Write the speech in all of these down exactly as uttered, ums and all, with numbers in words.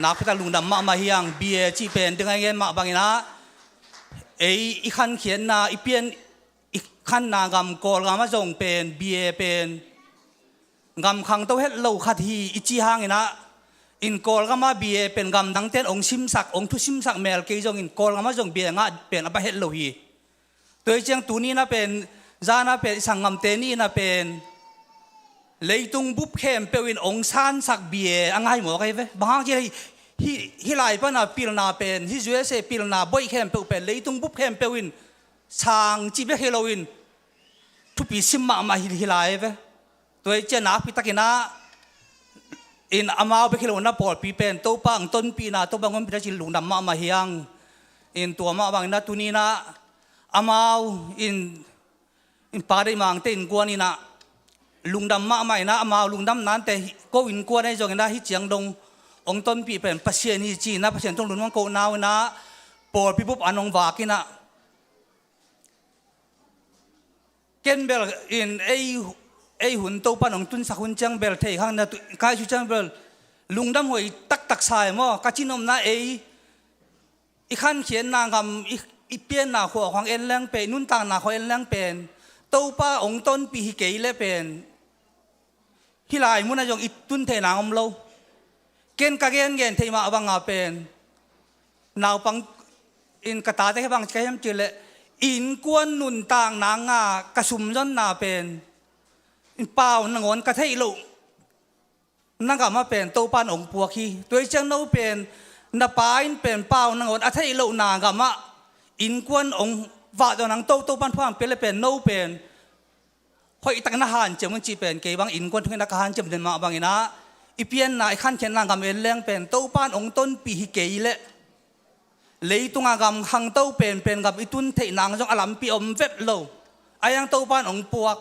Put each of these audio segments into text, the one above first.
Nakpitak lungdam mahmah hi hang. Bia cih pen ding a i gen mah bangin ah, ei i khankhiatna, i pian, i khanna gam Kawlgam ah zong pen bia pen gam khangto het lo khat hi i ci hangin ah, in Kawlgam ah bia pen gamdangte'n ong simsak, ong thusimsak mel kei zongin Kawlgam ah zong bia ngah pen a bang het lo hi. Tua hi ciang tuni-in ah pen, zan ah pen i sanggamte nih in ah pen leitung bup khempeuh in ong sansak bia a ngai mawk ahi ve. Bang hang cih leh hih, hih lai pan a pilna pen, hih U S A pilna bawi khempeuh pen leitung bup khempeuh in sang cih bek hi loin thupi sim mahmah hi, hi lai ve. Tua hi ciang nakpitakin ah, in amau bek hi lo-in ah pawlpi pen Topa ong tonpihna, Topa ong tonpihna cih lungdam mahmah hi hang. In tua mah bangin ah tuni-in ah amau in, in Pa Deih Mangte innkuan in ah lungdam mahmah in ah, amau lungdamna ante hi, ko innkuan ahi zongin ah hih ciang dong ong tonpih pen Pasian hi ci-in ah, Pasian tung lungdam kohna uh in ah pawlpi bup an ong vak in ah, ken bel in ei, ei hun Topa'n ong tunsak hun ciang bel thei khang na tu, kai su ciang bel lungdam huai taktak sa e maw. Ka cih nopna, ei i khankhiatna gam, i, i pianna khua khong en leng pen, i nuntakna khua en leng pen Topa ong tonpih hi kei leh pen hih lai munah zong i tun theih nang om lo. Ken ka gengen theih mah banga pen, naupang in ka tate khe bang ci ka hiam cih leh, innkuan nuntakna nga ka sumzonna pen, in pau nangawn ka theih loh na gamah pen Topa'n ong puak hi. Tua hi ciang no pen, na pa in pen pau nangawn a theih lohna gamah innkuan ong vah dawn nang, To, Topa'n phuang pia leh pen no pen hoihtak na hanciam un cih pen kei bang innkuan thungen a ka hanciam den mah bangin ah, i pianna, i khankhiatna gam en leng pen Topa'n ong tonpih hi kei leh leitunga gam khangto penpen gam i tun theih nang zong a lampi om vet lo. Ahi hang Topa'n ong puak.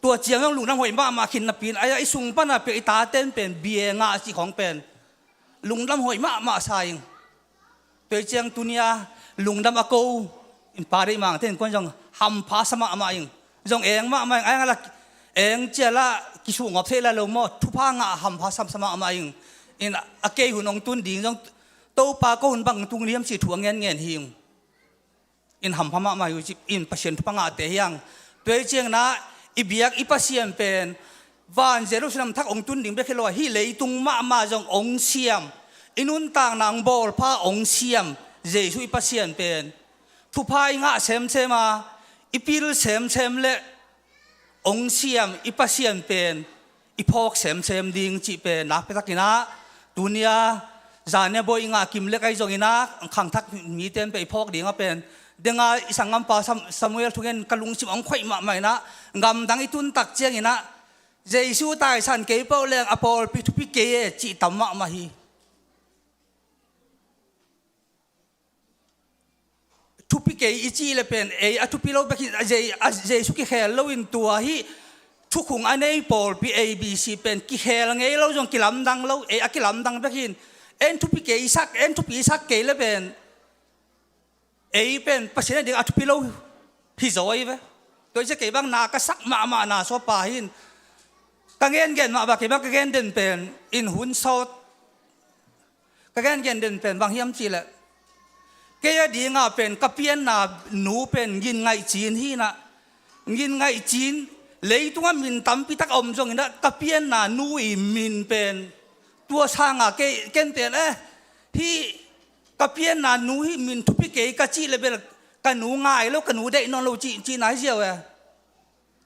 Tua ciang zong lungdam huai mahmah khin napi-in, ahi hang i sung pana piak i tate'n pen bia ngah cih khong pen lungdam huai mahmah sa ing. Tua hi ciang tuni-a lungdam a ko in Pa Deih Mangte innkuan zong hampha sa mahmah ing. Zong eng mahmah ing, a eng a la, eng cia la kisuh ngawp thei la lo maw, thupha ngah hampha sa, sa mahmah ing. In a kei hun ong tun ding zong Topa ko hun bang tung liam cih thu a ngenngen hi ing. In hampha mahmah hi uh cih in Pasian thupha ngahte hi hang. Tua hi ciangin ah i biak i Pasian pen van Jerusalem thak ong tun ding bek hi lo a, hih leitung mahmah zong ong siam, i nuntakna ong bawlpha ong siam Jesu i Pasian pen thupha i ngah semsem a, i pil semsem leh ong siam i Pasian pen i phawk semsem ding cih pen nakpitakin ah tuni-a zan-a bawi i ngah kim lek ahi zongin ah khangthak mite in pen i phawk ding a pen, denga i sanggampa Sam-, Samuel thungen ka lungsim ong khoih mahmah in ah, gamdang i tun tak ciangin ah Jesu taisan kei peuh leng a pawlpi thupi kei e cih tam mahmah hi. Thupi kei i cih leh pen ei a thupi lo bek hi, a Je-, a Jesu kikhel loin tua hih thukhung a nei pawlpi A B C pen kikhel ngei lo zong kilamdang lo, ei a kilamdang bek hi. En thupi kei sak, en thupi sak kei leh pen ei pen Pasian a ding a thupi lo hi zaw hi ve. Tua hi ciang kei bang na ka sak mahmah na sawpa hi in, ka gengen mah bang, kei bang ka gen den pen in hun sawt, ka gengen den pen bang hiam cih leh, kei a dingah pen ka pianna nu pen Gin Ngaih Cin hi in ah, Gin Ngaih Cin, leitungah min tampi tak a om zongin ah ka pianna nu i min pen tua sangin kei, ken pen, eh, hih ka pianna nu hih min thupi kei ka cih leh bel ka nu ngai lo, ka nu deih nawn lo cih, cihna hi ziau e.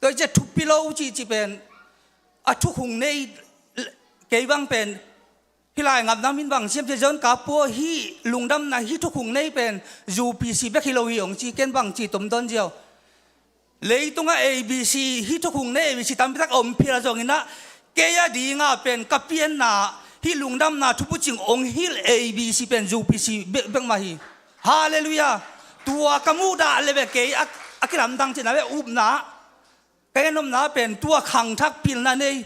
Tua hi ciang thupi lo cih, cih pen a thukhung nei, kei bang pen hih lai ngamna min bang siam ciang John Kapu hih lungdamna hih thukhung nei pen U P C bek hi lo hi ong ci, ken bang ci tom dawn ziau. Leitungah A B C, hih thukhung nei A B C tampi tak a om phial zongin ah, kei a dingah pen ka pianna hih lungdamna thupucing ong hilh A B C pen U P C bek, bek mah hi. Halleluiah. Tua ka muhdah leh bek kei a, a kilamdang cihna bek upna, ka en nopna pen tua khangthak pilna nei,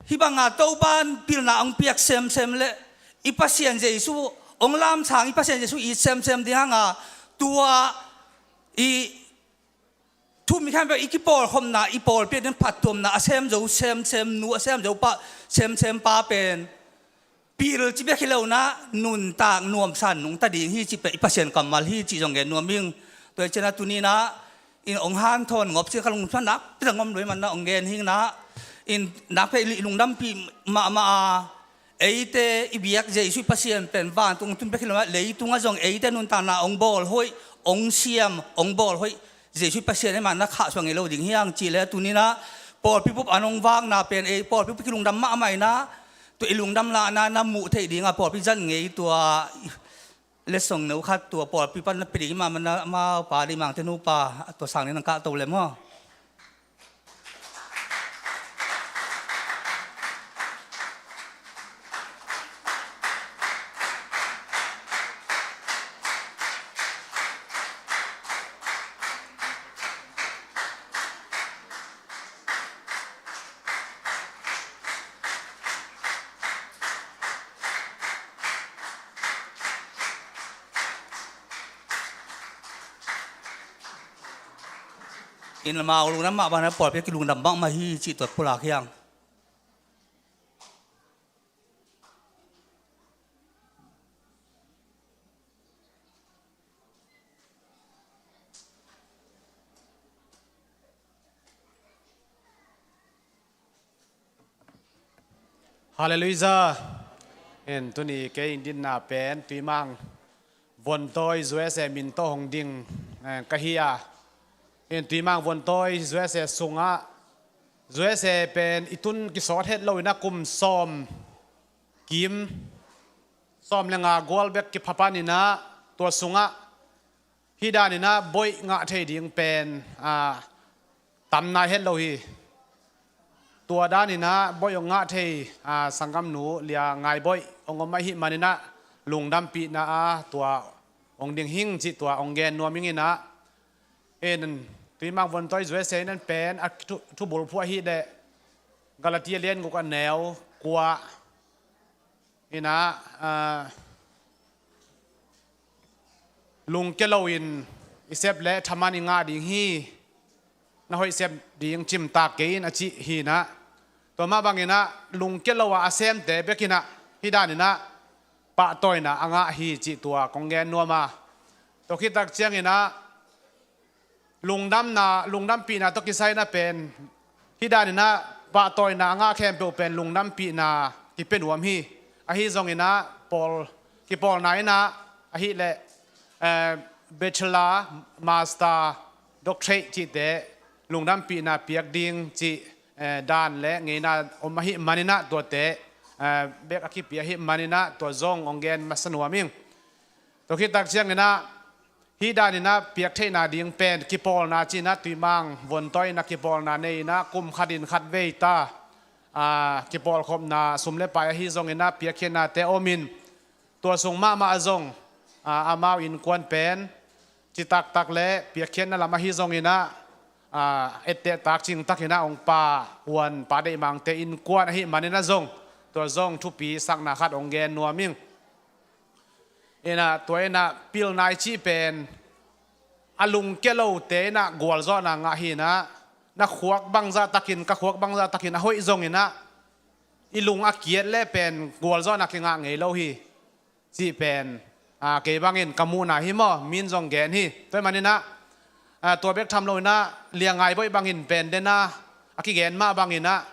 hih banga Topa'n pilna ong piak semsem leh i Pasian Jesu ong lamsang, i Pasian Jesu it semsem ding hanga, tua i thu mi khan pen i kipawlkhopna, i pawlpi a ding phattuamna a sem zo semsem nu, a sem zo pa, semsem pa pen pil ci bek hi lo in ah, nuntak nuamsa in nungta ding hi cih pen i Pasian kammal hi cih zong gen nuam ing. Tua hi ciangin ah tuni in ah, in hong hanthawn ngop cih ka lungsim ah nakpi tak om lo ahih manin ah hong gen hi ing in ah, in nakpi tak i lungdampih mahmah a, eite i biak Jesuh i Pasian pen vantung tun bek hi lo in ah, leitungah zong eite nuntakna hong bawl hoih, hong siam, hong bawl hoih Jesuh i Pasian ahih manin ah khahsuah ngei lo ding hi hang. Cih leh tuni in ah pawlpi bup an hong vakna pen, ei pawlpi bup kilungdam mahmah in ah, tua i lungdamna na muh theih ding a pawlpi zat ngei tua letsong no khat tua pawlpi pan na pia ding ahih manin ah, amau Pa Deih Mangte nupa, tua sang ding nang kahto leh maw. In amau lungdam mah bangin ah pawlpi kilungdam mahmah hi cih tua pulak hi hang. Halleluiah. In tuni kei in dinna pen Tuimang Vontawi U S A min tawh hong ding, eh, ka hi a. In Tuimang Vontawi U S A sungah, U S A pen i tun kisawt het lo in ah kum sawm kim, sawm le nga gual bek kipha pan in ah, tua sungah hih dan in ah boih ngah thei ding pen, ah, tam nai het lo hi. Tua dan in ah boih hong ngah thei, ah, sanggamnu Lia Ngai Boih hong om ahih manin ah lungdampihna a tua hong ding hing cih tua hong gen nuam ing in ah. In Tuimang Vontawi U S A in ah pen a thu, thubulphuh ahih leh Galatia lian guk a neu kua in ah, ah, lungkia loin i sep leh thaman i ngah ding hi, na hoih sep ding cimtak kei in a cih hi in ah. Tua mah bangin ah lungkia lo a a semte bek in ah hih dan in ah pahtawina a ngah hi cih tua kong gen nuam a. Tua khit tak ciangin ah lungdamna, lungdampihna tawh kisai in ah pen hih dan in ah pahtawina a ngah khempeuh pen lungdampihna kipia nuam hi. Ahi zongin ah pawl, kipawlna in ah ahih leh, eh, bachelor, master, doctorate cihte lungdampihna piak ding cih, eh, dan le ngeina om ahih manin ah tuate, eh, bek a kipia ahih manin ah tua zong hong gen masa nuam ing. Tua khit tak ciangin ah hih dan in ah piak theihna ding pen kipawlna ci in ah Tuimang Vontawi in ah kipawlna nei in ah kum khat in khat vei ta, ah, kipawlkhopna sum le pai ahi zongin ah piakkhiatnate om in, tua sung mahmah ah zong, ah, amau innkuan pen citak tak le piakkhiatna lam ahi zongin ah, ah, etteh tak cing takin ah hong Pa Huan, Pa Deih Mangte innkuan ahih manin ah zong tua zong thupi sakna khat hong gen nuam ing. In ah tua in ah pilna i cih pen a lungkia lote in ah gualzawhna ngah hi in ah, na khuak bangzah takin, ka khuak bangzah takin a hoih zongin ah i lung a kiat leh pen gualzawhna kingah ngei lo hi cih pen, ah, kei bangin ka muhna hi maw, mi in zong gen hi. Tua ahih manin ah, ah, tua bek tham lo in ah Lia Ngai Boih bangin pen den a, a kigen mah bangin ah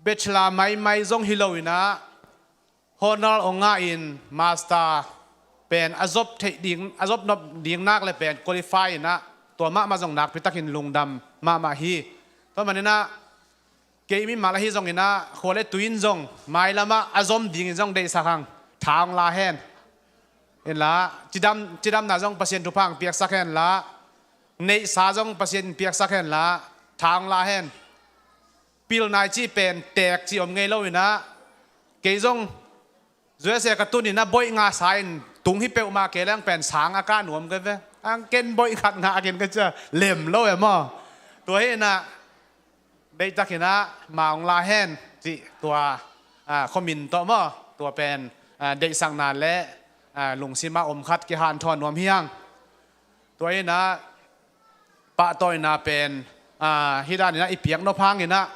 bachelor maimai zong hi lo in ah honor hong ngah in master pen a zop theih ding, a zop nop ding nak leh pen qualify in ah tua mahmah zong nakpi takin lungdam mahmah hi. Tua ahih manin ah kei mimal ahi zongin ah khua le tui in zong mailam ah a zom dingin zong deihsak hang, tha hong la hen. In la, cidam, cidamna zong Pasian thupha hong piaksak hen la, neihsa zong Pasian piaksak hen la, tha hong la hen. Pilna i cih pen teek cih om ngei lo in ah, kei zong U S A ka tun in ah boih ngah sa in tung hi peuhmah kei leng pen sang a kah nuam ka ve. Ang ken boih khat ngah a ken ka cia lem lo e maw. Tua hi in ah deihtakin ah ma hong la hen cih tua, ah, khuamin tawh maw, tua pen, ah, deihsakna le, ah, lungsim ah om khat kihanthawn nuam hi hang. Tua hi in ah pahtawina pen, ah, hih dan in ah i piak nop hangin ah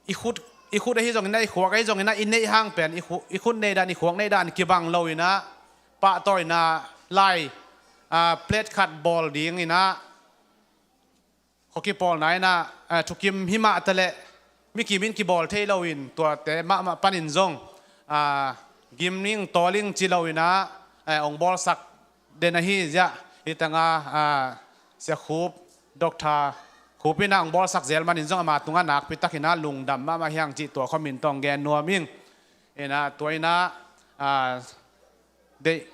i khut, i khut ahi zongin ah, i khuak ahi zongin ah, i neih hang pen i khu-, i khut neih dan, i khuak neih dan kibang lo in ah, pahtawina lai, ah, plate khat bawl ding in ah, khua kipawlna in ah, ah, thukim hi mah ta leh, mi kim in kibawl thei lo in, tuate mahmah panin zong, ah, gim ning tawl ing ci lo in ah, eh, hong bawlsak den ahi ziah, hi tangah, ah, Sia Khup, Doctor Khup in ah hong bawlsak zel manin zong ama tungah nakpi takin ah lungdam mahmah hi hang cih tua khua min tawh gen nuam ing. In ah tua in ah, ah, deih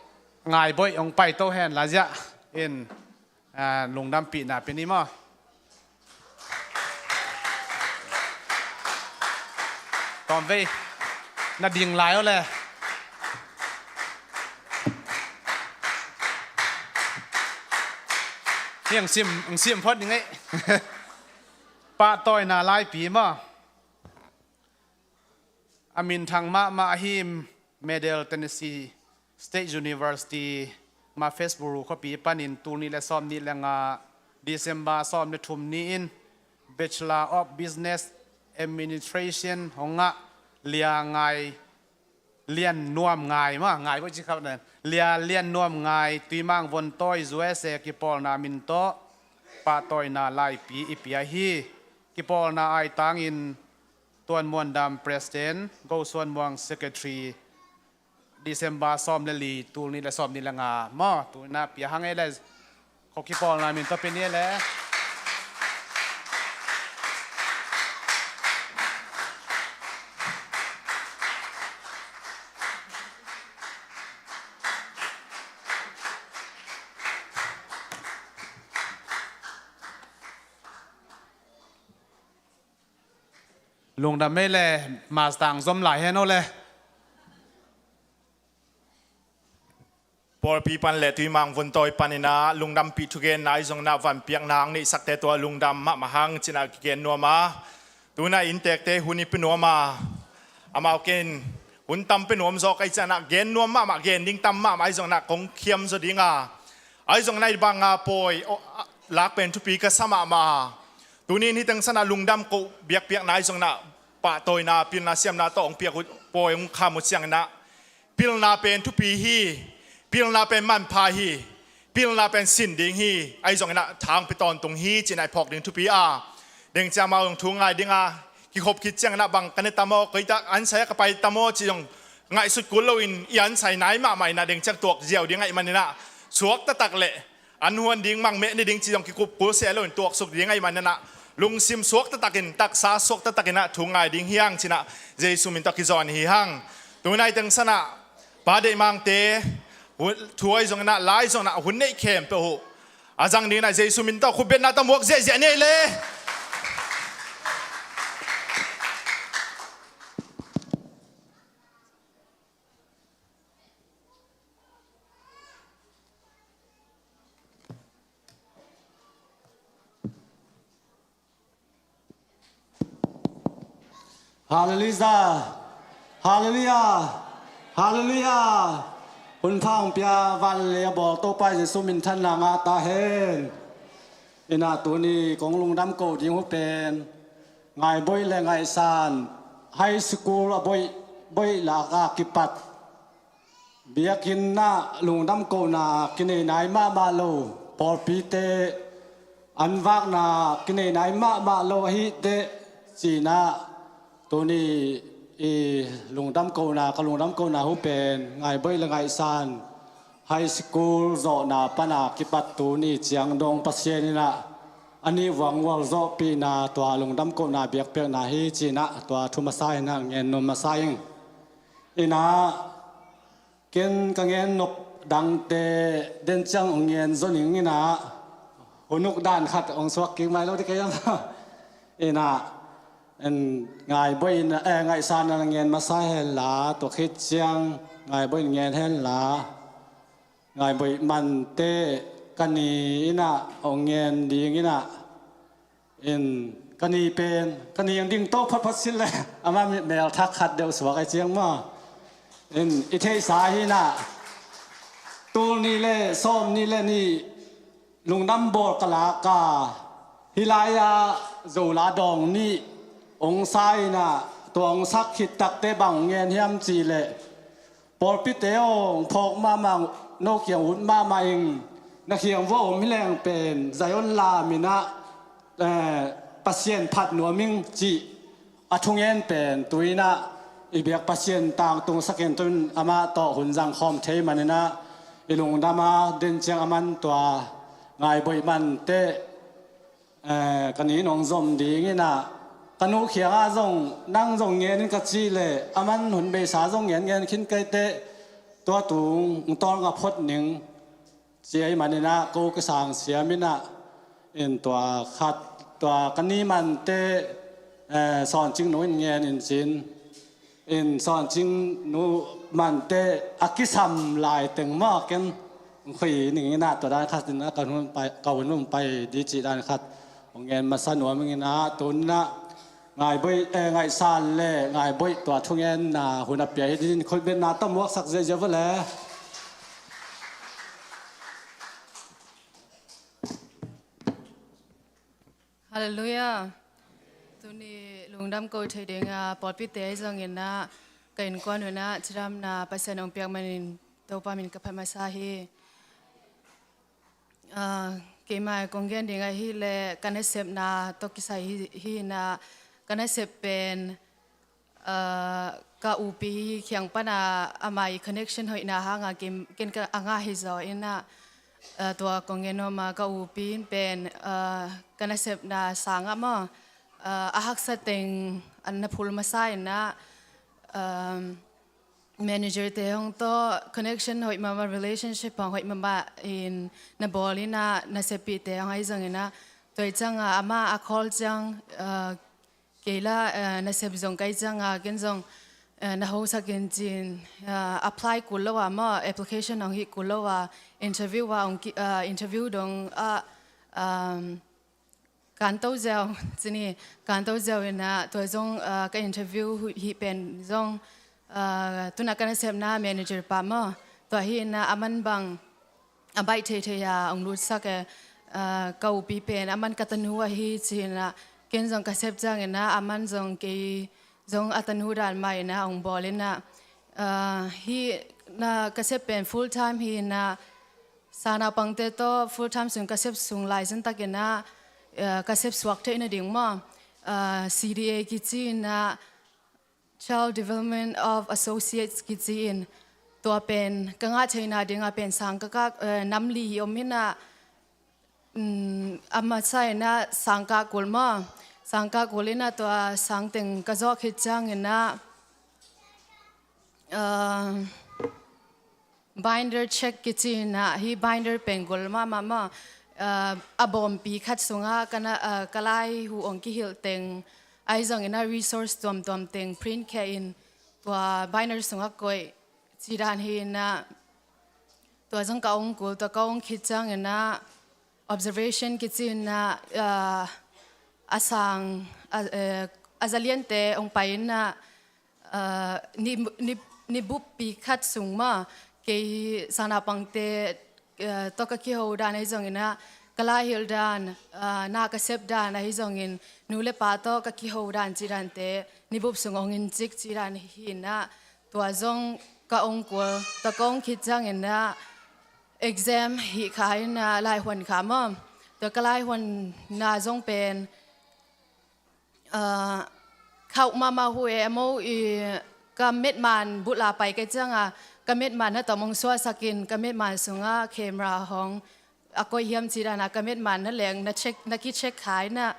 Ngai Boih hong paito hen la ziah in, ah, lungdampihna pia ni maw. Tawmvei na ding lai aw le. Hi ang sim, ang sim phot ding ei. Pahtawina laipi maw. A minthang mahmah ahi Middle Tennessee State University, Murfreesboro khuapi panin tul nih le sawm nih le nga December sawm le thum ni-in Bachelor of Business Administration hong ngah Lia Ngai, Lian Nuam Ngai maw, Ngai Boih ci kha nen. Lia Lian Nuam Ngai, Tuimang Vontawi, U S A kipawlna min tawh pahtawina laipi i pia hi. Kipawlna aitangin Tuan Muan Dam President, Go Suan Muang Secretary, December sawm le li, tul nih le sawm nih le nga maw, tu-in ah pia hang ei le, khua kipawlna min tawh pia ni ei le. Lungdam ei le, mastang zom lai hen aw le. Pawlpi pan le Tuimang Vontawi panin ah lungdampih thugenna ahi zongin ah vanpiakna hong neihsakte tungah lungdam mahmah hang ci-in ah kigen nuam a. Tu-in ah inntekte hun i pia nuam a, amau ken hun tam pia nuam zaw ka hih ciangin ah gen nuam mahmah, gen ding tam mahmah ahi zongin ah kong khiam zaw ding a. Ahi zongin ah hih banga pawi, aw, a, lak pen thupi ka sa mahmah a. Tuni-in hih teng san ah lungdam koh biakpiakna ahi zongin ah pahtawina, pilna siamna tawh hong piak uh pawi hong kham uh ciangin ah, pilna pen thupi hi, pilna pen manpha hi, pilna pen sin ding hi, ahi zongin ah thangpi tawntung hi ci-in ah i phawk ding thupi a. Deng ciang amau zong thu ngai ding a, kikhop khit ciangin ah bang ka ne tam aw, koi tak ansai ah ka pai tam aw ci zong ngaihsut kul loin i ansai nai mahmah in ah deng ciang tuak ziau ding ahih manin ah suak taktak le an huan ding, mang meh ni ding ci zong kikup kul se loin tuaksuk ding ahih manin ah lungsim suak taktakin, taksa suak taktakin ah thu ngai ding hi hang ci-in ah Jesu min tawh kizawn hi hang. Tu-in ah hih teng san ah Pa Deih Mangte thu ahi zongin ah, la ahi zongin ah hun neih khempeuh uh a zang dingin ah Jesu min tawh khut betna tawh muak ziahziah ni ei le. Halleluiah. Halleluiah. Halleluiah. Hun pha hong pia van le a bawl Topa Jesu minthanna ngah ta hen. In ah tuni kong lungdam ko ding uh pen Ngai Boih le Ngaihsan high school a boih, boih lak a kipat biakinn ah lungdam kohna kinei nai mahmah lo, pawlpite an vakna kinei nai mahmah lo ahih teh ci-in ah tuni i lungdam kohna, ka lungdam kohna uh pen Ngai Boih le Ngaihsan high school zawhna pan a kipat tuni ciang dong Pasian in ah a nih vuangvual zawhpihna, tua lungdam kohna biakpiakna hi ci-in ah tua thu masa in ah ngen nuam masa ing. In ah ken ka ngen nop dangte den ciang hong ngen zaw ning in ah, hun uk dan khat hong suak kik mai lo ding ka hiam? In ah, en, Ngai Boih in ah, eh, Ngaihsan in ah ngen masa hen la, tua khit ciang Ngai Boih in ngen hen la. Ngai Boih Mante ka ni in ah hong ngen ding in ah, in ka ni pen, ka ni ang ding to photphot sin le, ama mi mel thak khat deuh suak ai ciang maw. In i theihsa hi in ah, tul nih le sawm nih le nih lungdam bawl ka lak a, hih lai-ah Zo la dawng nih hong sa in ah, Tua hong sak khit takte bang ngen hiam cih leh, pawlpite aw, hong phawk mahmah, no kiang ut mahmah ing. Na khiang vua om hi leng pen Zion lam in ah, eh, Pasian phat nuam ing cih a thungen pen tu in ah i biak Pasian tangtung sak in, tu in amah tawh hun zang khawm thei man in ah, i lungdam a, den ciang a man tua Ngaiboih mante, eh, ka nin hong zom ding in ah, ka nu khiang ah zong, nang zong ngen in ka cih leh, a man hun beisa zong ngen ngen khin kei teh, tua tung hong tawlnga phot ning ci ahih man in ah, ko kisang siam in ah, in tua khat, tua ka ni mante, eh, Sawn Cing nu in ngen in cin. In Sawn Cing nu mante a kisam lai teng maw, ken khui ning in ah, tua dan khat in ah ka hun pai, ka hun hun pai di cih dan khat hong ngen masa nuam ing in ah, tu in ah Ngaiboih, eh, Ngaihsan le Ngaiboih tua thungenna hun a pia hi ding in khutbetna tawh muaksak ziahziah vua le. Halleluiah. Tuni lungdam ko thei ding a pawlpite ahi zongin ah, ka innkuan un ah cidamna Pasian hong piak manin Topa min ka phat masa hi. Ah, keimah kong gen ding ahih leh ka nasepna tawh kisai hi, hi in ah, ka nasep pen, ah, ka upi kiang pan a amah i connection hoihna hang a ken, ken ka a ngah hi zaw in ah, ah, tua kong gen nuam a, ka upi in pen, ah, ka nasepna sang ah maw, ah, a haksa teng a na phul masa in ah, um, manager te hong tawh connection hoih mahmah, relationship hong hoih mahmah in na bawl in ah, naseppihte hong ahi zongin ah, tua ciang a amah a call ciang, ah, kei la, ah, nasep zong ka hih ciang a, ken zong, ah, na hosak in ci-in, ah, apply kul lo a maw, application hong hih kul lo a, interview a hong ki-, ah, interview dong ah, um, kanto ziau, ci ni, kanto ziau in ah, tua zong, ah, ka interview hu-, hih pen zong, ah, tu in ah ka nasepna manager pa maw, tua hi in ah, a man bang a baih theithei a hong lutsak e, ah, ka upi pen a man ka tanu ahi ci in ah, ken zong ka sep ciangin ah, a man zong kei zong a tanu dan mah in ah hong bawl in ah, ah, hih na ka sep pen full time hi in ah, sangnaupangte tawh full time sung ka sep sung lai zan tak in ah, ah, ka sep suak theih nading maw, ah, C D A kici in ah, Child Development of Associates kici in, tua pen ka ngah theihna ding a pen sang ka kak, eh, nam li hi om in ah, mm, a masa in ah sang kak kul maw, sang kak kul in ah, tua sang teng ka zawh khit ciangin ah, ah, binder check kici in ah, hih binder pen gol mahmah maw, ah, a bawmpi khat sungah ka na, ah, ka lai hu hong kihilh teng ahi zongin ah, resource tuamtuam teng print khia in, tua binder sungah koih ci dan hi in ah, tua zong ka hong kul, tua ka hong khit ciangin ah, observation kici in ah, ah, a sang, ah, eh, a zaliante hong pai in ah, ah, ni, ni, ni buppi khat sung maw, kei sangnaupangte, ah, tawh ka kiho dan ahi zongin ah, ka lai hilh dan, ah, na ka sep dan ahi zongin, nu le pa tawh ka kiho dan ci dante, ni bup sung hong in cik ci dan hi in ah, tua zong ka hong kul, tua ka hong khit ciangin ah, exam hih kha in ah, laihuan kha maw, tua ka laihuanna zong pen, ah, khauh mahmah hu e, a mo i ka metman bulh a pai ka hih ciang a, ka metman na tawm hong suahsak in, ka metman sungah camera hong a koih hiam ci dan a, ka metman na leng na check, na ki check kha in ah,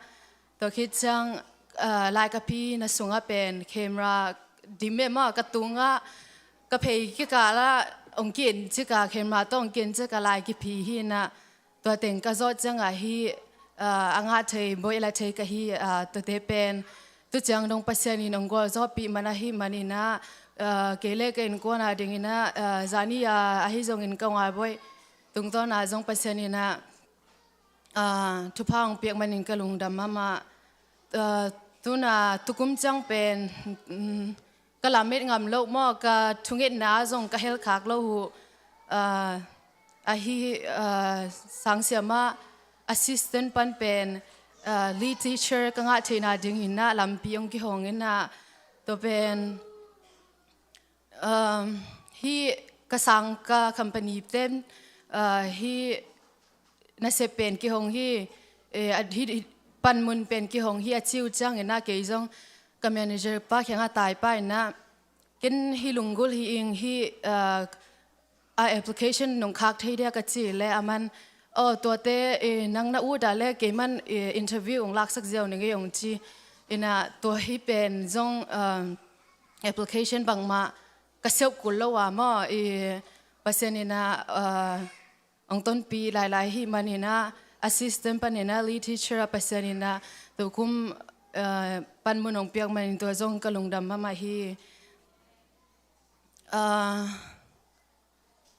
tua khit ciang, ah, lai ka pina sungah pen camera dim e maw, ka tungah ka phei kikal ah hong ki en cik a, camera tawh hong ki en cik a, lai kiphi hi in ah, tua teng ka zawh ciang a hih, ah, a ngah thei, bawl a la thei ka hi, ah, tuate pen tu ciang dong Pasian in hong gualzawhpih man ahih man in ah, ah, kei le ka innkuan a ding in ah, ah, zani a ahi zongin ka Ngaiboih tungtawn a zong Pasian in ah, ah, thupha hong piak manin ka lungdam mahmah. Ah, tu in ah tukum ciang pen, mm, ka lamet ngam loh maw, ka thungetna zong ka hel khak loh uh, ah, ahi, ah, sangsiam ah assistant pan pen, ah, lead teacher ka ngah theihna ding in ah lampi hong kihong in ah, Tua pen, um, hih ka sang ka company ten, uh, hih nasep pen kihong hi, eh, a, hih, hih panmun pen kihong hi a ci uh ciangin ah kei zong ka manager pa kiangah tai pa in ah, ken hih lunggulh hi ing, hih, uh, a application nong khak thei dia ka ci leh aman, aw, tuate, eh, nang na ut a leh keiman, eh, interview ong laksak ziau ning ei ong ci. In ah tua hih pen zong, um, application bangmah ka seuh kul lo a maw, eh, Pasian in ah, uh, ong tonpih lailai hi manin ah, assistant panin ah, lead teacher ah Pasian in ah tukum, uh, panmun ong piak manin tua zong ka lungdam mahmah hi. Uh,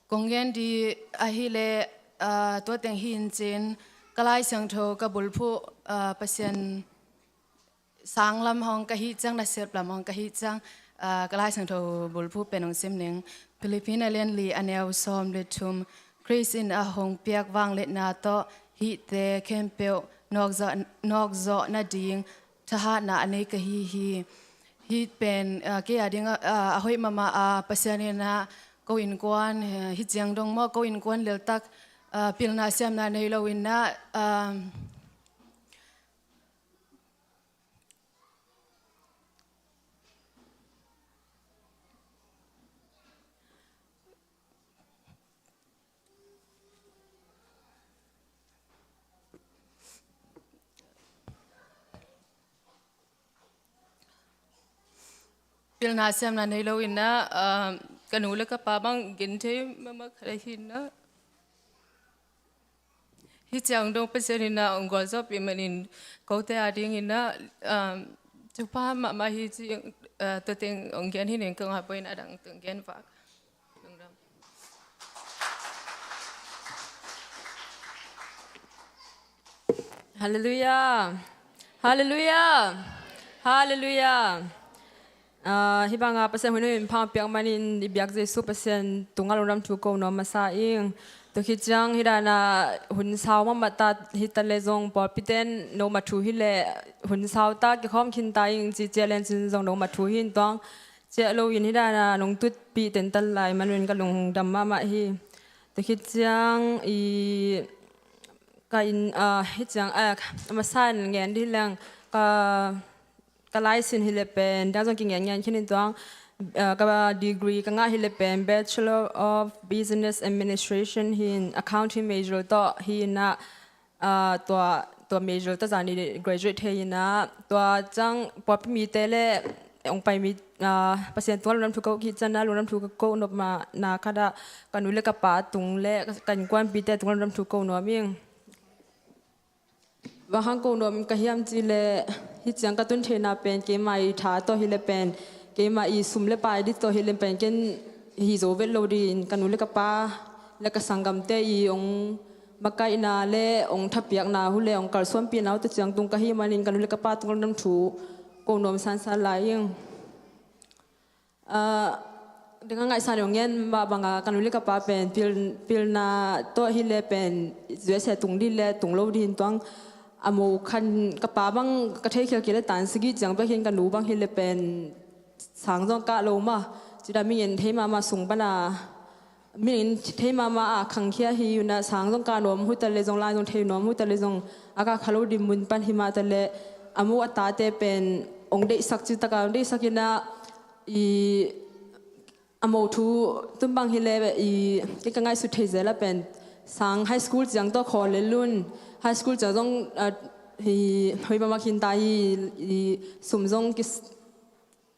Kong gen ding ahih leh, ah, tua teng hi in cin, ka Lai Siangtho ka bulphuh, ah, Pasian sang lam hong ka hih ciang, nasep lam hong ka hih ciang, ah, ka Lai Siangtho bulphuh pen hong sim ning. Philippi a lian li a neu sawm le thum, Khrist in a hong piak vangliatna tawh hihte khempeuh nawkzawh, nawkzawh nading thahatna a nei ka hi hi. Hih pen, ah, kei a ding, ah, a hoih mahmah a, Pasian in ah ko innkuan, eh, hih ciang dong maw, ko innkuan leltak, ah, pilna siamna nei lo in ah, ah, pilna siamna nei lo in ah, ah, ka nu le ka pa bang gen thei mahmah khat ahi in ah, hih ciang dong Pasian in ah ong gualzawhpih manin kote a ding in ah, ah, thupha mahmah hi ci, ah, tua teng ong gen hi ning, ka ngai poi in a dang teng gen vak. Halleluiah. Halleluiah. Halleluiah. Ah, hih banga Pasian hun in pha piak manin i biak Jesu Pasian tungah lungdam thu ko nuam masa ing. Tua khit ciang hih dana hun sau mahmah ta hi ta leh zong pawlpi ten no ma thu hi leh hun sau ta kikhawm khin ta ing ci ciat leng cin zong no ma thu hi in tuang ciah lo in hih dana nong tutpih tentan lai man un ka lungdam mahmah hi. Tua khit ciang i ka inn, ah, hih ciang, ah, a masa in ngen dih leng ka, ka laisin hi leh pen dang zong kingen ngen khin in tuang, ah, ka degree ka ngah hi leh pen Bachelor of Business Administration hi in, accounting major tawh hi in ah, ah, tua, tua major tawh zan i graduate thei in ah, tua ciang pawlpi mite le ong pai mi, ah, Pasian tungah lungdam thu ko khit ciang ah lungdam thu ka ko nop mahna khat ah ka nu le ka pa tung le ka innkuanpihte tungah lungdam thu ko nuam ing. Bang hang ko nuam ka hiam cih leh hih ciang ka tun theihna pen keimah i tha tawh hi leh pen, keimah i sum le pai ding tawh hi leh pen ken hi zo vet lo ding in ka nu le ka pa le ka sanggamte i ong makaihna le ong thapiakna uh le ong kalsuanpihna uh tawh ciang tung ka hih manin ka nu le ka pa tungah lungdam thu ko nuam sansan lai ing. Ah, ding a ngaihsan ong ngen mah banga ka nu le ka pa pen pil, pilna tawh hi leh pen U S A tung ding le tung lo ding in tuang a mo khan ka pa bang ka thei khial kei le tan sagih ciang bek hi in ka nu bang hi leh pen sang zong kah lo mah. Ci dan mi ngen thei mahmah sung pana mi ngen thei mahmah a khangkhia hi un ah sang zong kah nuam uh ta leh zong lai zong thei nuam uh ta leh zong a kah kha lo ding mun pan hi mah ta leh a mo a tate pen ong deihsak ci tak a ong deihsak in ah i a mo thu tun bang hi leh i kei ka ngaihsut thei zel a pen sang high school ciang tawh khawl le lun high school ciang zong, ah, hi hoih mahmah khin ta hi, i sum zong ki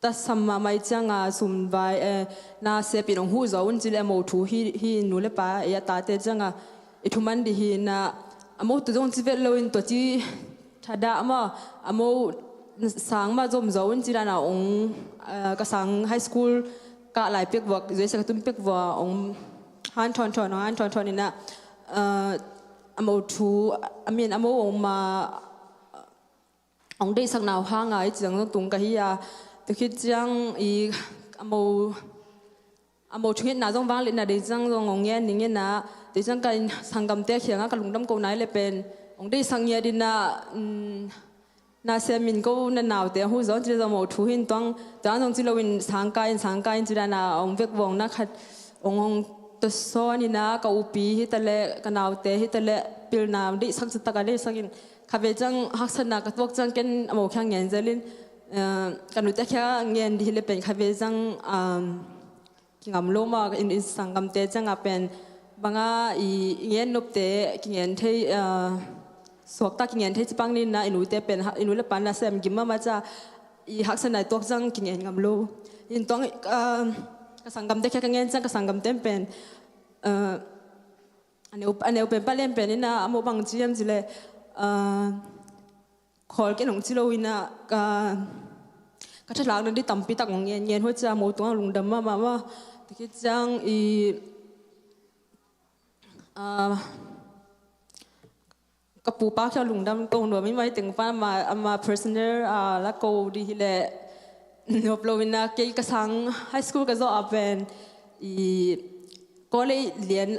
tasam mahmah i ciang a sum vai, eh, na sepin ong huh zo un ci leh a mo thu hi, hi nu le pa i a tate ciang a i thuman ding hi in ah a mo thu zong ci vet lo in tua ci thadah mah a mo sang mah zom zo un ci dan a ong, eh, ka sang high school kah lai pek vua, U S A ka tun pek vua ong han thawn thawn, ong han thawn thawn in ah, eh, a mo thu, I mean, a mo ong ma, ong deihsakna uh hang a i ciang zong tung ka hi a, tua khit ciang i a mo, a mo thungetna zong vangliatna ding ciang zong ong ngen ning in ah, tua ciang ka inn sanggamte kiangah ka lungdam kohna hi leh pen ong deihsak ngiat in ah, um, na sem in ko na naute hu zong ci le zong mo thu hin tuang tuang zong ci lo in sang kai in sang kai in ci dan a ong vek vong na khat ong ong to sawn in a ka upi hi ta le ka naute hi ta le pilna dei sak ci ta ka dei sak in kha ve zang haksatna ka tuak zang ken a mo kha ngen zel in ka nute kha ngen di hi le pen kha ve zang kingam lo ma in, in sanggamte cianga pen banga i ngen nopte kingen thei suakta kingen thei cipang nina i nute pen i nu le pan na sem gim mama ca i haksa nai tuak zang kingen ngam lo in tuang ka sanggamte kha ka ngen ciang ka sanggamte pen a neu a neu pen palen pen ina a mo bang ciam cile khawl ken hong ci lo ina ka ka thalak na di tampi tak hong ngen ngen hua cia mo tuang lungdam ma ma ma tikit ciang i ka pupa kia lungdam kong nuam i mai teng pa ama ama personal a la ko di hi le nuap lo ina kei ka sang high school ka zo a pen i college lian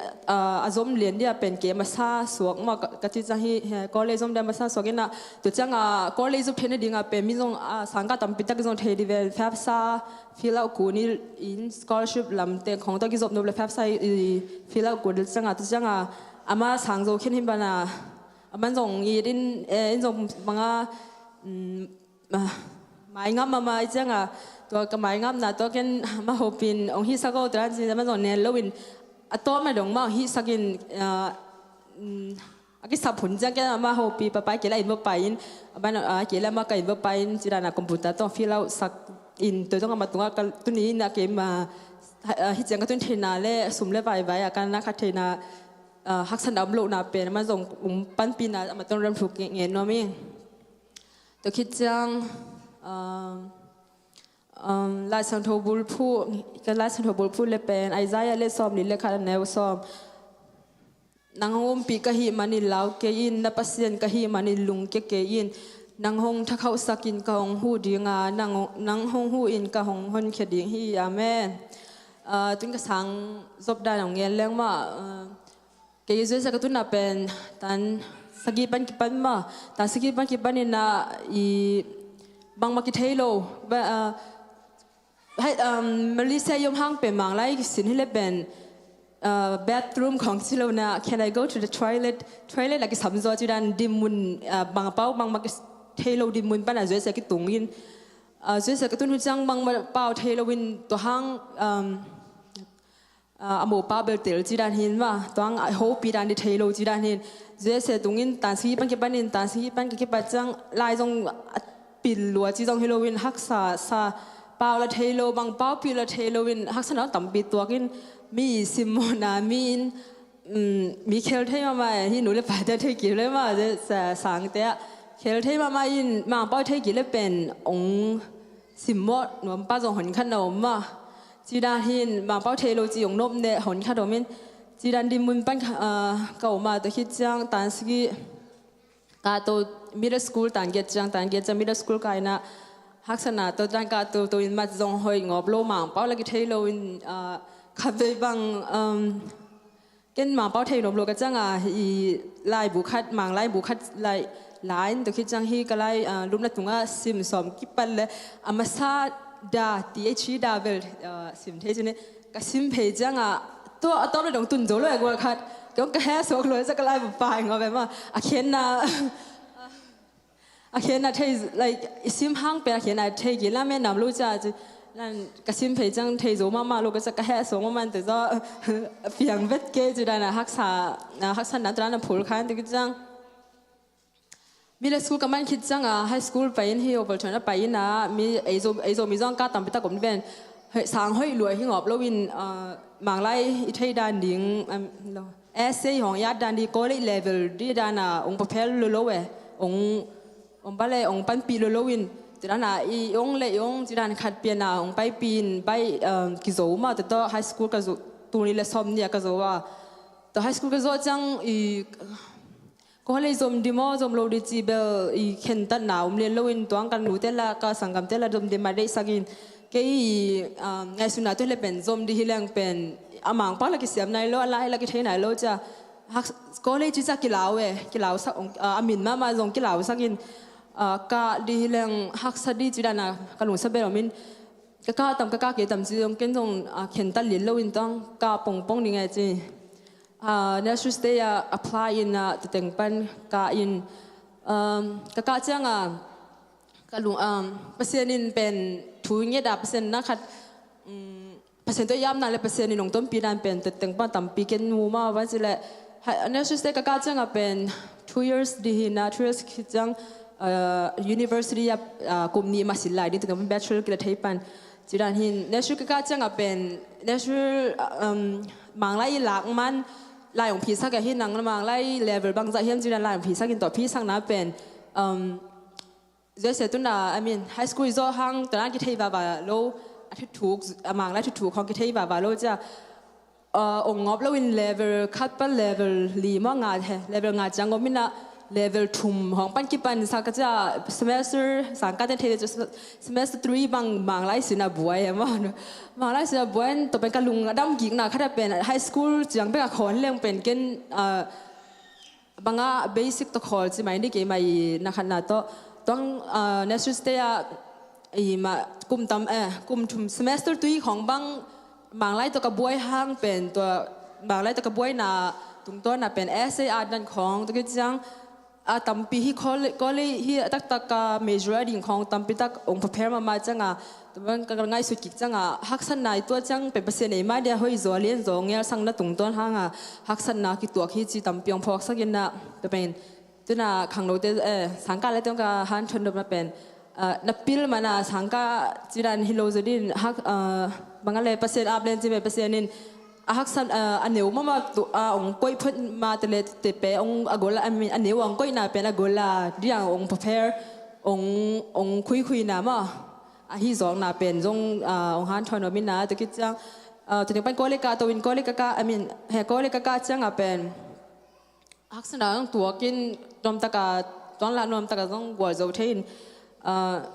a zom lian dia pen ke masa suak ma ka ti cang hi college zom dia masa suak ina tu cang a college zom thei na ding a pen mi zong a sang ka tampi tak zong thei di vel fap sa fill out kun in scholarship lam te khong to ki zop nop le fap sa fill out kun cang a tu cang a ama sang zo khen hin bana aman zong i din in zong manga mai ngam mama i cianga tua ka mai ngamna tua ken ma hopin ong hi sako tua ci ma zong nen lo in a tawm na dong ma ong hi sakin a kisap hun ciang ken ma hopi papai kela in va pai in a ban a kela ma ka in va pai in ci dana computer tong fill out sak in tua tong ama tunga ka tuni in a keima hi ciang ka tun theina le sum le vai vai a ka na kha theina haksan dam lo na pen ma zong um panpina ama tong ram thu ngen nuam in Tua khit ciang Lai Siangtho bulphuh ka Lai Siangtho bulphuh le pen Isaiah le sawm li le khat a neu sawm. Nang hong umpih ka hih manin lau kei in na Pasian ka hih manin lungkia kei in nang hong thakhauhsak in ka hong huh dinga nang hong huh in ka hong honkhia ding hi. Amen. Tun ka sang zop dan hong ngen leng mah. Kei Jesuh ka tuna pen tan sagi pan kipan ma tan sagi pan kipan ina i bangma kithei lo. Malaysia i om hang pen Manglai kisin hi le pen bathroom khong si lo na can I go to the toilet toilet a kisam zaw ci dan dim mun bang a pau bangma kithei lo dim mun pan a Jesuh kitung in Jesuh ka tun hu ciang bangma pau thei lo in tua hang a mopa bel tel ci dan hin ma tuang a hopi dan di thei lo ci dan hin Jesuh tungin tan sigi pan kipan in tan sigi pan ka kipat ciang lai zong a pil lua ci zong hi lo in haksa sa pau la thei lo bang pau pil la thei lo in haksa na tampi tuak in mi simmawhna mi in mi khel thei mama hi nu le pa te thei kil le ma sangte a khel thei mama in mang pau thei kil le pen ong simmawh nuam pa zong hon khat na om ma Ci dan hin mangpau thei lo ci ong nop ne hon khat om in ci dan din mun pan ka om a tua khit ciang tan sigi ka to middle school tan get ciang tan get ciang middle school ka ina haksana to dan ka to to in mat zong hoi ngop lo mangpau la ki thei lo in khat vei bang Ken mangpau thei nuam lo ka cianga i lai bu khat mang lai bu khat lai lain tua khit ciang hi ka lai lupna tunga sim sawm kipat le a masa da th da vel sim thei cine ka sim phei cianga tua a tawp le dong tun zo lo e gual khat kong ka he suak lo e ca ka lai bu pai ngawh ve ma a khenna a khenna thei like i sim hang pen a khenna thei kila me nam lo ca ci nan ka sim phei ciang thei zo mama lo ka ca ka he so mama te zo a piang vet ke ci dana haksa haksa nan tra na phul khan te ki ciang middle school ka man khit cianga high school pai in hi opal chona pai ina mi ei zo ei zo mi zong ka tam pita kom ven sang hoi lua hi ngop lo in manglai i thei dan ding lo essay hong yat dan di college level di dana ong paphel lo lo e ong ong pale ong panpi lo lo in ti dana i ong le i ong ti dan khat piana ong pai pin pai kizo ma to high school ka zo tuni le som nia ka zo a to high school ka zo ciang i Kong le zom di maw zom lo di ci bel i khentatna um lian loin tuang kan nute la ka sanggamte la zom di ma deihsakin kei i ngaihsutna tu le pen zom di hi leng pen a mangpau la kisiam nai lo a lai la kithei nai lo cia kong le ci cia kilau e kilau sak a min mahmah zong kilau sakin ah, kah dih hi leng haksa dih ci dan a ka lungsim bel om in, ka kah tam ka kah kei tam ci zong ken zong, ah, khentat lian lo in tawng kah pongpong ding e ci. Ah, Nursery State a apply in a tuteng pan kah in, um, ka kah ciang a ka lung, um, Pasian in pen thu nget a Pasian na khat, um, Pasian tawh i apna le Pasian in hong tonpih dan pen tuteng pan tampi ken mu mah va ci le, ha, Nursery State ka kah ciang a pen two years dih hi na, two years khit ciang, uh, university a, uh, kum nih mah sin lai ding tuteng pan bachelor kila thei pan ci dan hin. Nursery ka kah ciang a pen nursery, um, Manglai i lak man lai hong phisak a hi nang Manglai level bangzah hiam ci dan lai hong phisak in tawh phisakna pen, um, J C tuna, I mean, high school i zawh hang tuna kithei vava lo, a thuthuk, a Manglai thuthuk hong kithei vava lo cia. Uh, ong ngop lo in level khat pan level li maw nga he, level nga ciang om in a level thum hong pan kipan sa ka cia semester sang ka ten thei semester three bang Manglai sin a buai he maw. Manglai sin a buai in tawh pen ka lung a dam gikna khat a pen high school ciang bek a khawn leng pen ken, uh, banga basic tawh khawl ci mai ni kei mai na khatna tawh. Tuang, ah, Nursery State a i ma kum tam, eh, kum thum semester three khong bang Manglai tawh ka buai hang pen tua Manglai tawh ka buaina tungtawn a pen S A R dan khong tua ki ciang a tampi hi college, college hi a taktak ka major a ding khong tampi tak ong prepare mahmah ciang a Tua bang ka ngaihsut kik ciang a haksatna i tuah ciang pen Pasian ei mah dia hoih zaw lian zaw ngelsang na tungtawn hang a haksatna kituak hi ci tampi ong phawksak in na tua pen tuna khangnote, eh, sangkah le tuang ka hanthawn dopna pen, ah, na pil mana sangkah ci dan hi lo zaw din hak, ah, bang a le Pasian ap len ci pen Pasian in a haksat, ah, a neu mama tu, ah, ong koih phot ma te le te pe ong a gol a, I mean, a neu ong koihna pen a gol a dia ong prepare ong, ong khuikhuina ma. Ahi zawkna pen zong, ah, ong hanthawn om in a tua ki ciang, ah, tua ding pen college ka to in college ka ka, I mean, he college ka ka ciang a pen haksatna zong tuak in nuam taka tuang la nuam taka zong gual zo thei in, ah,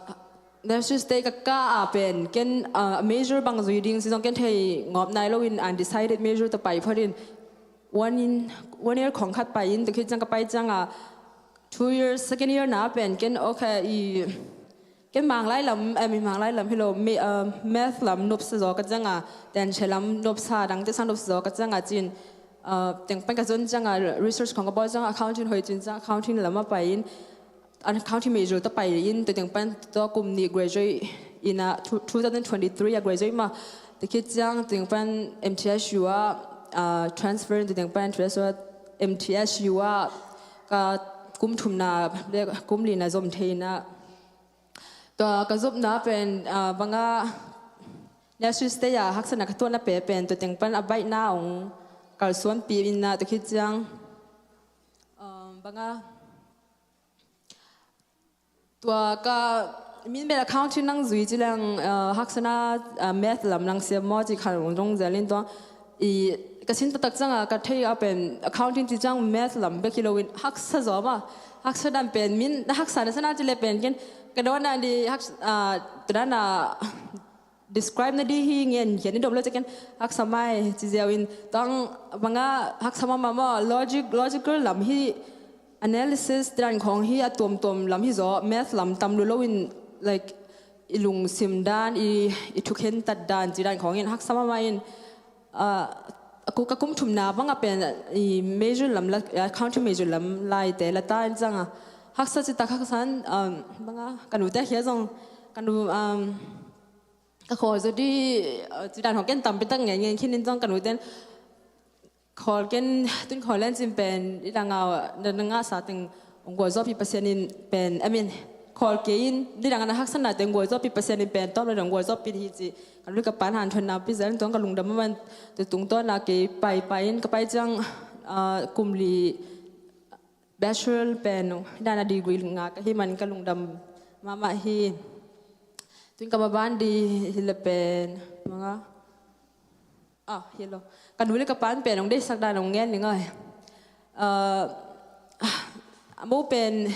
Nursery State ka ka a pen ken, ah, major bang zui ding si zong ken thei ngawp nai lo in undecided major ta pai phot in one in, one year khong khat pai in tua ki ciang ka pai ciang a two years second year na pen ken okay i Ken Manglai lam, eh, mi Manglai lam hi lo, mi, uh, math lam nopsa zaw ka ciang a, then che lam nopsa dangte sang nopsa zaw ka ciang a cin, uh, teng pan ka zon ciang a research khong ka bawl ciang a accounting hoih cin ciang accounting lam a pai in, accounting major ta pai in, tua teng pan tua kum nih graduate in a two, two thousand twenty-three a graduate ma, tua khit ciang teng pan M T S U a, uh, transfer in tua teng pan M T S U a, M T S U a ka kum thumna, kum lina zom thei in a, Tua ka zopna pen, ah, banga Nursery State a haksatna ka tuahna pe pen tua teng pan a baihna ong kalsuanpih in a tua khit ciang, ah, banga tua ka min bel accounting nang zui ci leng, ah, haksatna, ah, math lam nang siam maw ci khan ong zong zel in tua i ka sin taktak ciang a ka thei a pen accounting ci ciang math lam bek hi lo in haksa zaw ma. Haksa dan pen min na haksa na sana ci le pen ken ka dawn dan di hak, ah, tua dan a describe na di hi ngen hian i dom lo ci ken haksa mai ci ziau in tang banga haksa mama maw logic, logical lam hi analysis dan khong hi a tuamtuam lam hi zaw math lam tam lo lo in like i lungsim dan i, i thukhentat dan ci dan khong in haksa mama in, ah, a ku-, ka kum thumna banga pen i major lam la, ah, country major lam lai te la ta in ciang a haksa ci tak haksa in, um, banga ka nu te khia zong ka nu, um, ka khawl zaw di, ah, ci dan hong ken tampi tak ngen ngen khin in zong ka nu ten khawl ken tun khawl len cin pen i dang a na, na ngah sa teng ong gual zawpi Pasian in pen, I mean, khawl kei in i dang a na haksatna teng gual zawpi Pasian in pen tawm lo dang gual zawpi hi ci ka lui ka pan han thon na pi zel tuang ka lungdam man tu tung to na kei pai pai in ka pai ciang, ah, kum li bachelor pen dana degree nga ka hi man ka lungdam mama hi. Tun ka ma ban di hi le pen manga Ah, hello. Ka nu le ka pan pen ong deisak dan ong ngen ning ai. Ah, a mo pen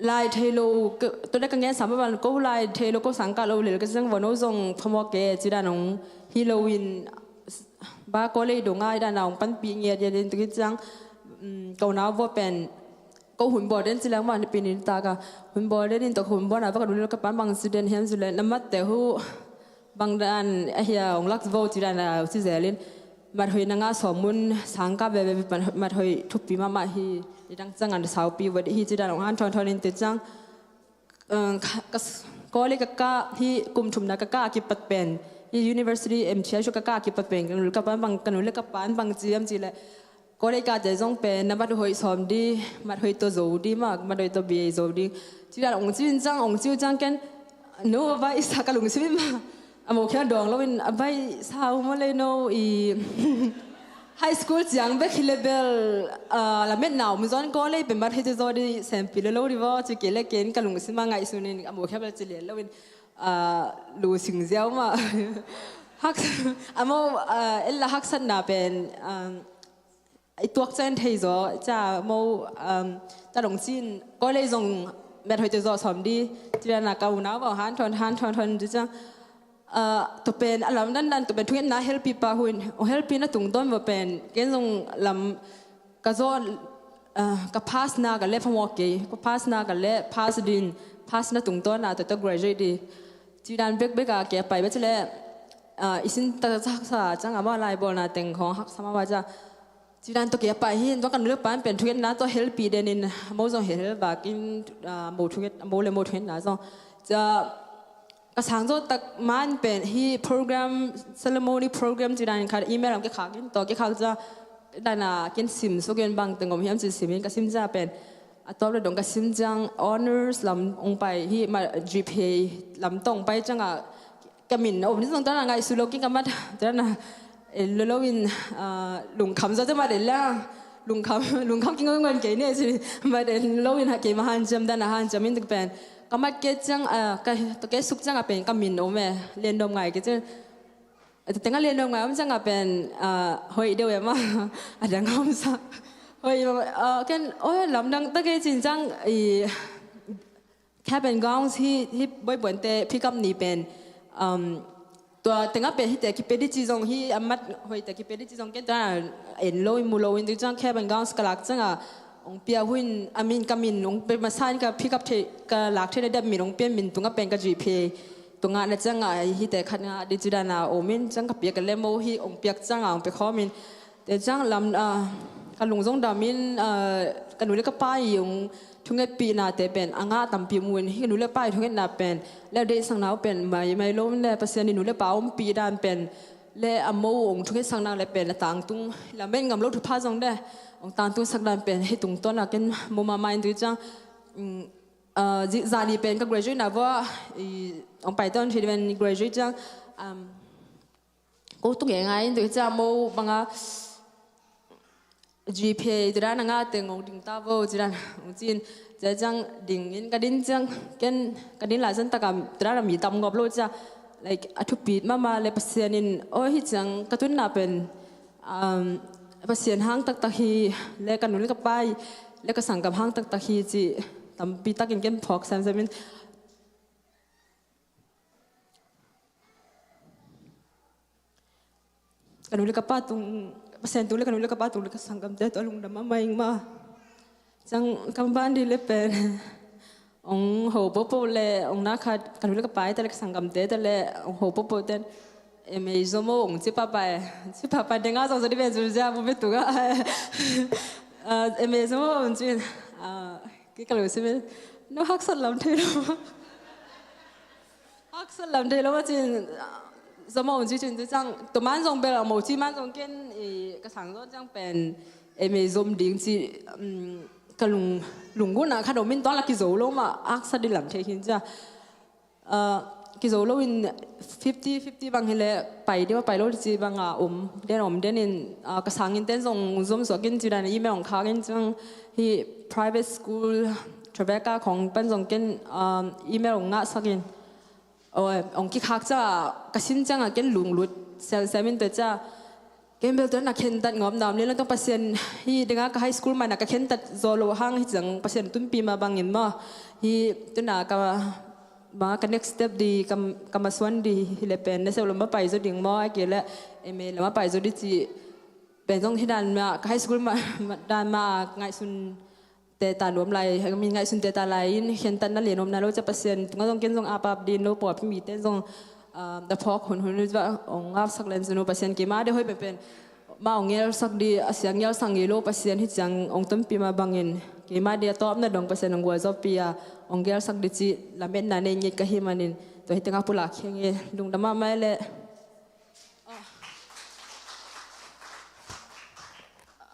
lai thei lo, ka, to le ka ngen sam ban ko lai thei lo ko sang ka lo le ka sang vono zong phamo ke ci dan ong hi lo in ba ko le do ngai dan ong pan pi nge dia den tu ki chang, mm, ko na vo pen ko hun bawl den ci leng mah, nipi ni tak a hun bawl den in, tua hun bawlna va ka nu le ka pa'n bang ci den hiam ci leng, na matte uh bang dan ahi a hong lak vo ci dan a ci zel in, mat hoih na ngah sawm mun, sangkah veve mat hoih thupi mahmah hi, nidang ciang a na saupi va dih hi ci dan hong hanthawn thawn in, tua ciang, eh, ka, ka s-, college ka kah hi, kum thumna ka kah a kipat pen hi, university M T I ka kah a kipat pen ka nu le ka pa'n bang, ka nu le ka pa'n bang ci hiam ci leh, college kahte zong pen na mat hoih sawm dih, mat hoih tawh zo dih mah, mat hoih tawh B A zo dih ci dan hong ci uh ciang, hong ci uh ciang ken, no, a baih sa, ka lungsim in mah a mo khia dawng lo in, a baih sa uh maw lei no, i high school ciang bek hi leh bel, ah, lametna om zaw in, college pen mat hoih tawh zo dih sempi lo lo dih vaw ci kei leh ken ka lungsim a ngaihsun in a mo khia bel ci lian lo in, ah, lu sing ziau mah. Hak, a mo, ah, ella haksatna pen, ah, i tuak ciang thei zaw, cia mo, um, ta dong cin, college zong mat hoih tawh zo sawm dih ci dan a ka unau va hanthawn, hanthawn thawn ci ciang, uh, tua pen a lamdang dan, tua pen thungetna helpi pa hun, o helpi na tungtawn va pen, ken zong lam ka zo, uh, ka pass na ka leh phamawh kei, ka pass na ka leh pass ding, pass na tungtawn a tua, tua graduate dih ci dan bekbek a kei a pai va ci leh, uh, i sin ta haksa ciang a ma lai bawlna teng khong haksa mah va cia. Ci dan tawh kei a pai hi, tua ka nu le pa'n pen thungetna tawh helpi den in, mo zong hel hel bak in, ah, mo thunget, mo le mo thungetna zong. Cia ka sang zawh tak man pen hi program, ceremony program ci dan in khat email lam kikhak in, tawh kikhak cia dan a ken sim suk in, bang teng om hiam ci sim in, ka sim cia pen a tawp le dong ka sim ciang honors lam ong pai hi, ma G P A lam tawh ong pai ciang a ka min a om ni zong, tua na ngaihsut lo kei, ka mat tua na en lo lo in, ah, lungkham zaw te mat en la, lungkham, lungkham kingawngawn kei ne ci, mat en lo in ha kei ma hanciam dan a hanciam in tuk pen. Ka mat kei ciang, ah, ka, tua kei suk ciang a pen ka min om e, lian dom ngai kei ciang. Tua teng a lian dom ngai om ciang a pen, ah, hoih deuh e ma, a dang om sa. Hoih, ah, ken, oi, lamdang ta kei cin ciang, i, Cap and gowns hi, hi boy buante pickup ni pen, um, tua tengah pen hite kipia di ci zong hi, a mat hoihte kipia di ci zong ken tua en lo in mu lo in, tua ciang cap and gowns ka lak ciang a ong pia hun, a min ka min ong pia masa in ka pickup thei, ka lak thei na dap min ong pia, min tungah pen ka G P A tungah na ciang a hite khat ngah di ci dan a om in, ciang ka pia ka lemo hi ong piak ciang a ong pia khawm in, Te ciang lam, ah, ka lung zong dam in, ah, ka nu le ka pa i ong thungetpihna te pen a ngah tampi mu in, hi ka nu le pa i thungetna pen le a deihsakna uh pen mai mai lo in le Pasian i nu le pa ompih dan pen le a mo ong thungetsakna le pen a tangtung, lam en ngam lo thupha zong le ong tangtungsak dan pen hi tungtawn a ken mo mahmah in, tua ciang, um, ah, zi-, zani pen ka graduate na vua i ong pai tawn thei pen graduate ciang, um, ko tung e ngai in, tua ciang mo banga G P A tua dan a ngah teng ong ding ta vo ci dan ong ci in, tua ciang ding in ka din ciang ken ka din lai zan tak a tua dan a mi tam ngop lo cia, like, a thupit mahmah le Pasian in, aw, hi ciang ka tunna pen, um, Pasian hang taktak hi le ka nu le ka pa i le ka sanggam hang taktak hi ci tampi takin ken phawk semsem in. Ka nu le ka pa tung, Pasian tung le ka nu le ka pa tung le ka sanggamte tua lungdam a maing ma. Ciang kam ban di le pen ong ho popo le ong na khat ka nu le ka pa te le ka sanggamte te le ong ho popo ten M A zo mo ong ci papa e. Ci papa denga zong zo di ben zuzia bu me tunga. Ah, M A zo mo ong ci, ah, ki ka lo si me. No haksat lam thei lo. Haksat lam thei lo a cin, zama un ci cin ci cang, tua man zong bel a mo ci man zong ken, i, ka sang zong ciang pen, M A zom ding ci, um, ka lung, lunggun a kha do min tuang la kizo lo ma, haksat di lam thei khin cia. Ah, kizo lo in fifty fifty bang hi le, pai di ma pai lo di ci bang a om, den om den in, ah, ka sang in ten zong zom suak in ci dan email ong khak in ciang hi private school, Trevecca khong pan zong ken, um, email ong ngah sak in. Oi, ong kikhak ca, ka sin ciang a ken lunglut semsem in tua cia. Ken bel tua na khentat ngawp nam le, tua Pasian hi denga ka high school mai na ka khentat zaw lo hang hi ciang Pasian tunpi ma bangin maw. Hi tua na ka, ma ka next step di ka, ka masuan di hi le pen na seu lama pai zo ding maw, a ke le M A lama pai zo di ci. Pen zong hi dan ma ka high school ma, ma, dan ma ngaihsun teta nuam lai, min ngaihsun teta lai in khentatna lian om nai lo ciang Pasian tungah zong ken zong apap din lo pawlpi mite zong, ah, a phawk hunhun in zong ong ngapsak len zun uh Pasian keima dia hoih penpen ma ong ngelsak di a siang ngelsak ngei lo Pasian hi ciang ong tonpih mah bangin keima dia a tawpna dong Pasian ong gualzawhpih a ong gelsak di cih lametna nei ngiat ka hi manin tua hi tengah pulak khia ing e. Lungdam mahmah e le.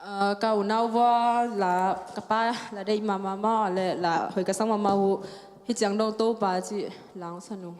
Ah, ka unau vua la ka pa la deih mahmah le la hoih ka sak mahmah uh hi ciang dong Topa cih langsan uh.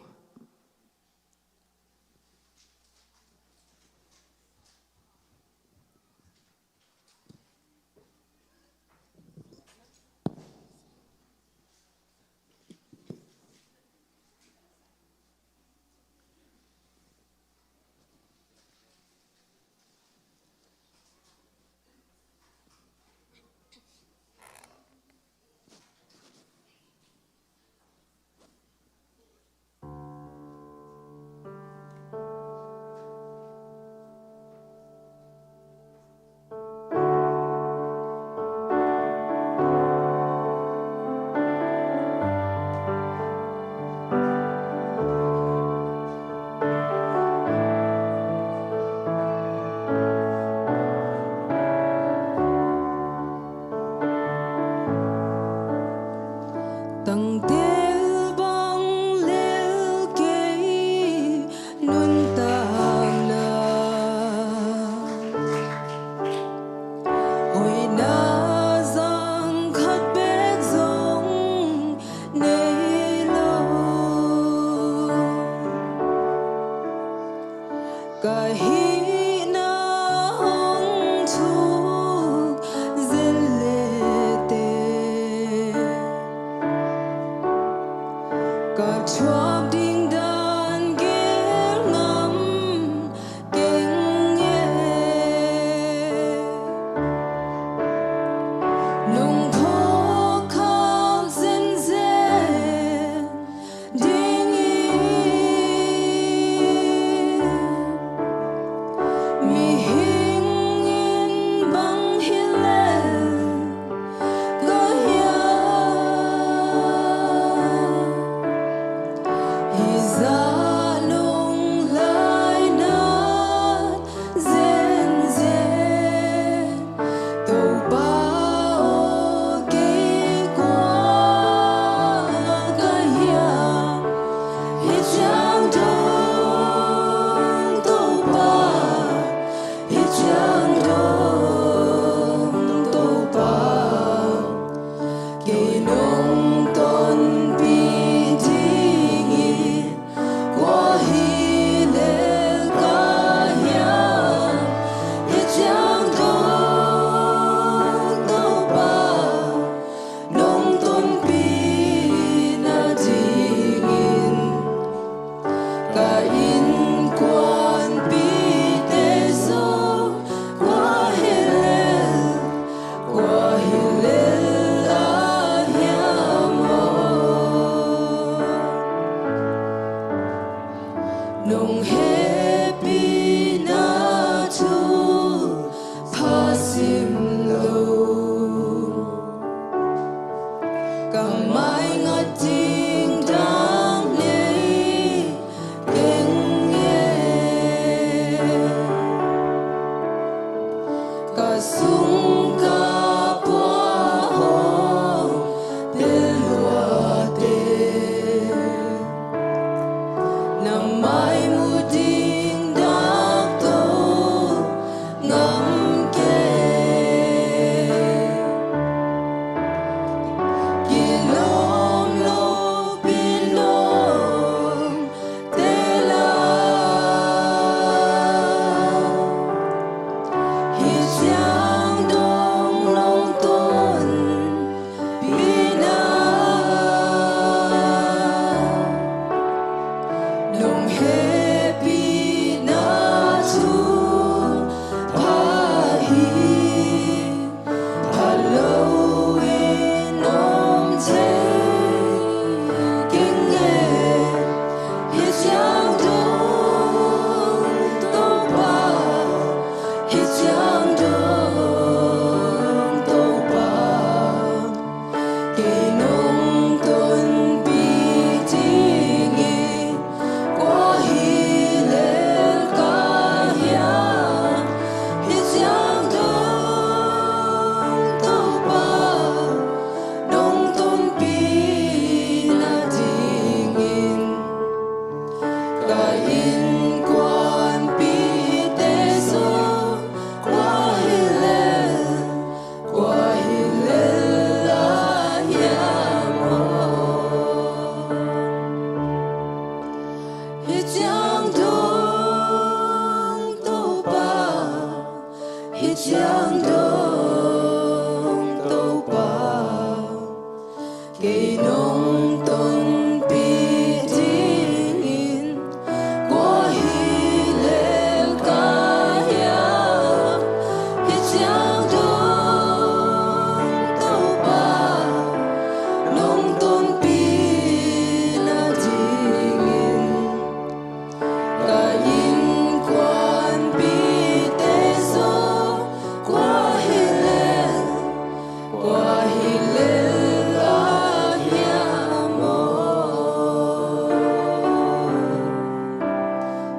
Tangtel bang lel kei nuntakna hoihna zang khat bek zong nei lo. Ka hihna hong thuk zel lete ka thuak ding dan gel ngam keng e. Nung phawk khak zenzen ding hi.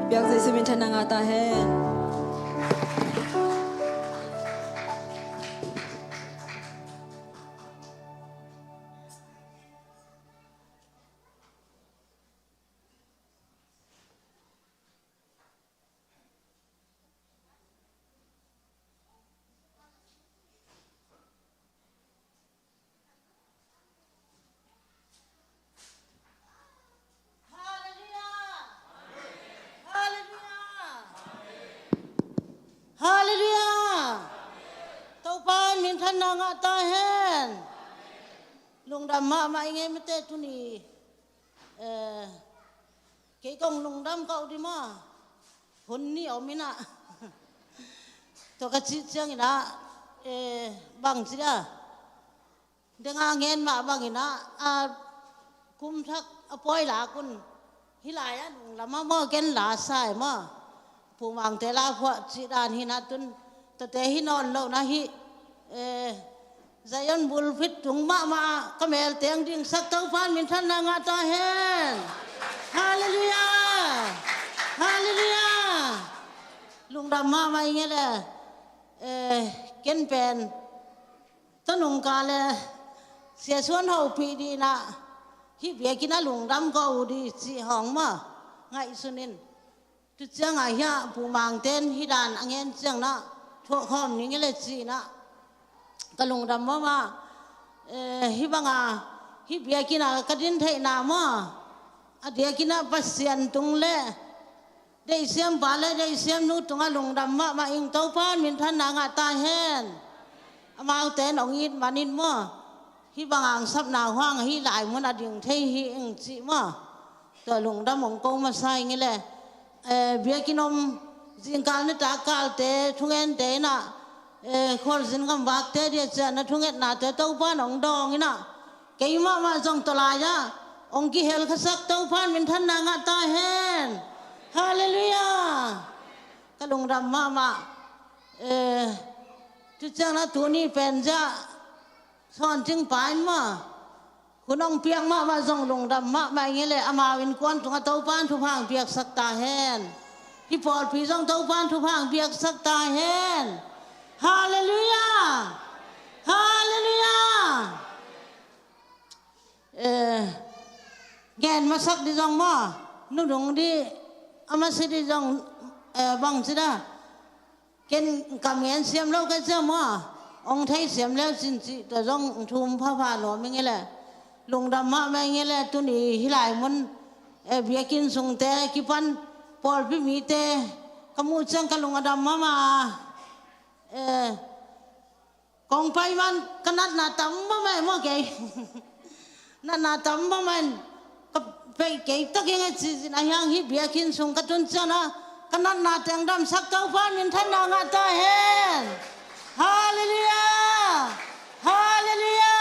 Biak Jesu min thanna ngah ta hen. Halleluia. Halleluia. Halleluia. Topa in minthanna ngah ta hen. Lungdam mahmah i ngei mate tuni. Eh, kei kong lungdam kau di maw. Hun ni om inah. Tua ka cih ciangin ah, eh, bang ci dah. Denga ngen mah bangin ah, a kumthak a pawi lak un. Hih lai-ah lungdam mahmah ken la sai maw. Pu Mangte la phuah cih dan hi nah tun. Tate hi nawn lo nah hih, eh, Zion pulpit tung mahmah ah ka mel teng dingsak Topa in minthanna ngah ta hen. Halleluia. Halleluia. Lungdam mahmah i ngei le, eh, ken pen tua nungka le Sia Suan hopih dih nah, hih biakinn ah lungdam ko uh dih cih hong maw, ngaihsun in. Tu ciangah hiah Pu Mangten hih dan a ngen ciang nah, thuak khawm ning e le cih nah. Ka lungdam mahmah, eh, hih banga, hih biakinn ah ka din theihna maw, a diakin ah Pasian tung le, deihsiam pa le deihsiam nu tungah lungdam mahmah ing. Topa in minthanna ngah ta hen. Amaute in hong it manin maw, hih bang angsapna huang hih lai mun a ding thei hi ing cih maw. Tua lungdam hong ko masa ing i le, eh, biakinn om zingkal nitak kalte thungente inah, eh, khualzin gamvakte dia ciah na thungetnate Topa in hong dawng inah, kei mahmah zong tua lai-ah hong kihel khasak Topa in minthanna ngah ta hen. Halleluia. Ka lungdam mahmah. Eh, tu ciang nah tuni pen ziah Sawn Cing pa in maw, hun hong piak mahmah zong lungdam mahmah ing e le, amau innkuan tungah Topa in thupha hong piaksak ta hen. Hih pawlpi zong Topa in thupha hong piaksak ta hen. Halleluia. Halleluia. Eh, gen masak dih zong maw, nunung dih a masi dih zong, eh, bang ci dah. Ken kam ngen siam lo ka ciam maw, hong thei siam leu cin cih tua zong thum phapha nuam ing e le. Lungdam mahmah ing e le, tuni hih lai mun, eh, biakinn sungte kipan pawlpi mite ka muh ciang ka lung a dam mahmah. Eh, kong pai man ka natna tam mahmah e maw kei. Natna tam mahmah in ka peih kei tak ing e cih zin a hiang hih biakinn sung ka tun ciang ah ka natna teng damsak Topa in minthanna ngah ta hen. Halleluia. Halleluia.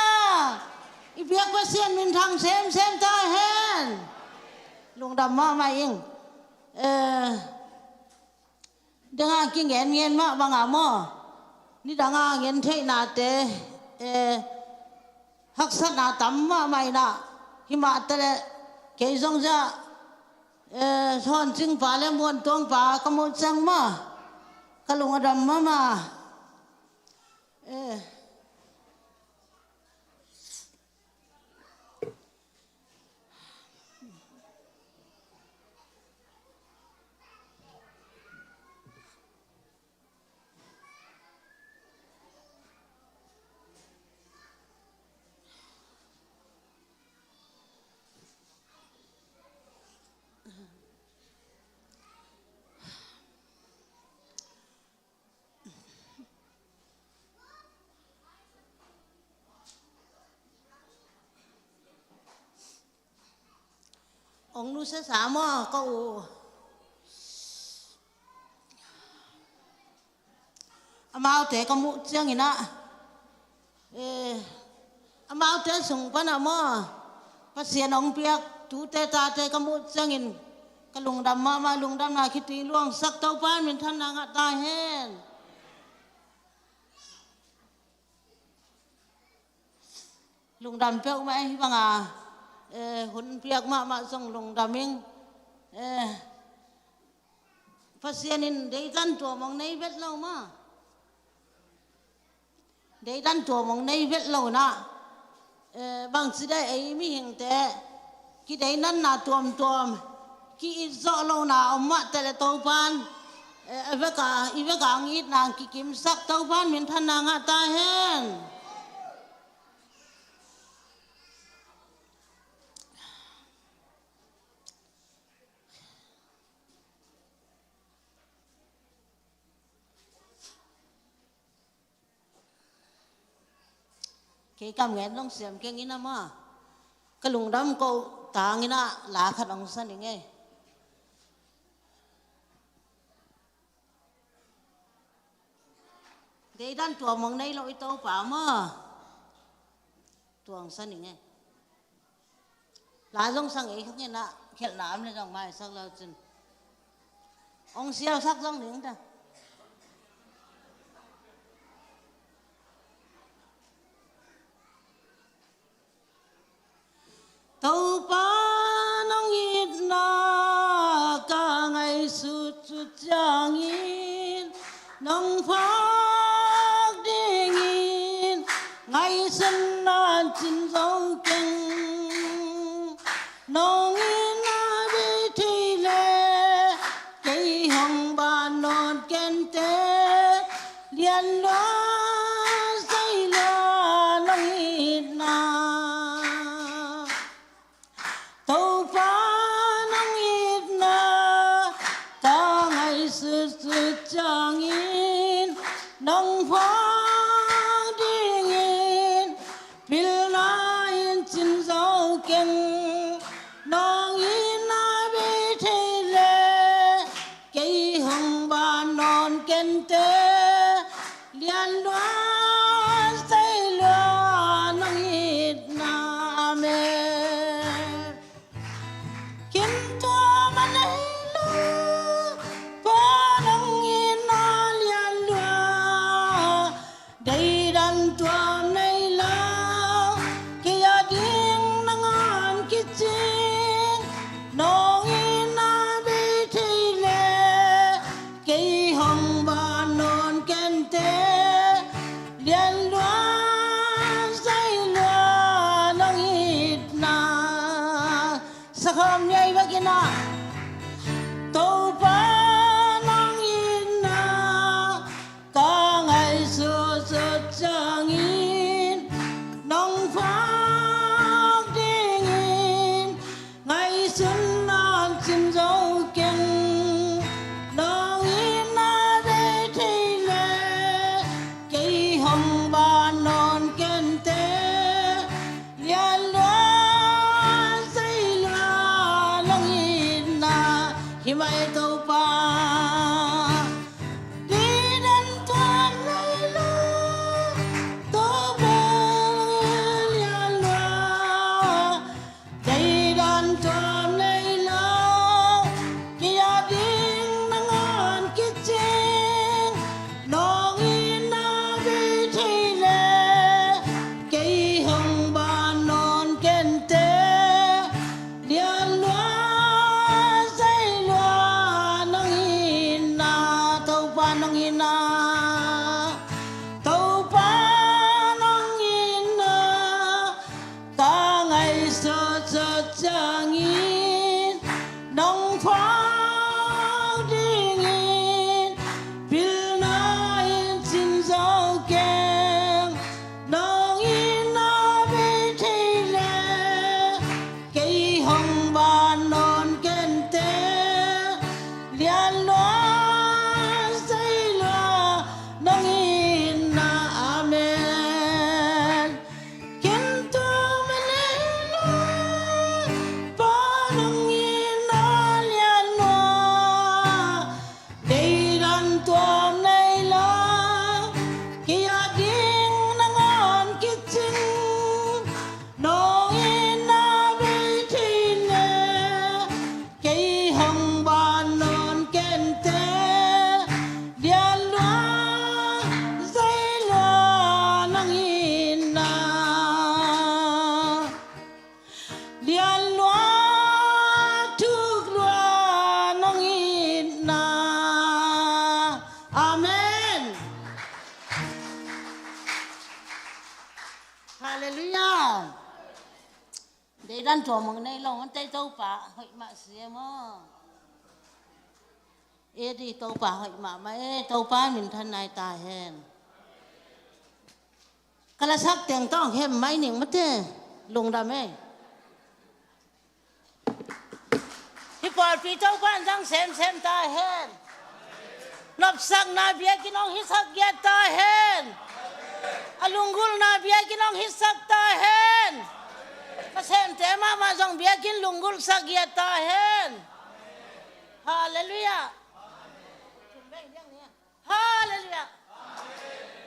I biak Pasian minthang semsem ta hen. Lungdam mahmah ing. Eh, danga kingen ngen mah banga maw, nidanga ngen theihnate, eh, haksatna tam mahmah inah, himah taleh kei zong ziah, eh, Sawn Cing pa le Muan Tuang pa ka muh ciang maw, ka lung a dam mahmah. Eh, Ong nusia sa maw ka u. Amaute ka muh ciangin ah, eh, amaute sung panah maw, Pasian hong piak tute tate ka muh ciangin ka lungdam mahmah, lungdamna khitui luangsak Topa in minthanna ngah ta hen. Lungdam peuhmah e, hih banga, eh, hun piak mahmah zong lungdam ing. Eh, Pasian in deidan tuam hong nei vet lo maw? Deidan tuam hong nei vet lo na. Eh, bangci dei ei mihingte kideidanna tuamtuam ki-it zawh lohna om mah teh leh Topan, eh, i veka, i veka hong itna hong kikimsak Topan minthanna ngah ta hen. Kei kam ngen long siam keng in a maw. Ka lungdam ko tang in a la khat hong sa ning ei. Deidan tuam hong nei lo i Topa maw. Tuang sa ning ei. La zong sang ei khong in a khelhna om leh zong maisak lo cin. Hong siausak zong ning ta. Topa nong itna ka ngaihsut ciangin nong phak dingin ngaihsutna cin zo keng. Nong itna bei thei leh kei hong ban nawn kenteh. Lian lua sai lua nong itna. Topa nong itna ka ngaihsutsut ciangin nong phak dingin pilna in cin zo keng. Nong itna bei thei leh kei hong ban nawn kenteh. Lian lua sai lua nong itna. Amen. Kim tua ma nei lo, Pa nong itna lian lua. Deidan tuam nei lo, kei a ding nangawn kicing. Nong itna bei thei leh kei hong ban nawn kenteh. Lian lua sai lua nong itna. Sakhawm ni ei bek in a. Topa nong itna ka ngaihsutsut ciangin nong phak dingin ngaihsutna cin zo keng. Nong itna bei thei leh kei hong ban nawn kenteh. Lian lua sai lua nong itna. Hi mai Topa. Deidan tuam nei lo, Topa lian lua. Deidan tuam nei lo, kei a ding nangawn kicing. Nong itna bei thei leh kei hong ban nawn kenteh. Lian lua sai lua nong itna. Topa nong itna. Topa nong itna ka ngaihsutsut ciangin nong phak dingin pilna in cin zo keng. Nong itna bei thei leh kei hong ban nawn kenteh. Lian lua sai lua Tua mong nei lo, ante Topa hoih mah sia maw. E di Topa hoih mahmah e, Topa minthan nai ta hen. Ka lasak teng tawng hem mai ning mate, lungdam e. Hih pawlpi Topa in zang semsem ta hen. Nopsakna biakinn hong hisak giat ta hen. A lunggulhna biakinn hong hisak ta hen. Pasemte mahmah zong biakinn lunggulhsak giat ta hen. Halleluiah. Halleluiah.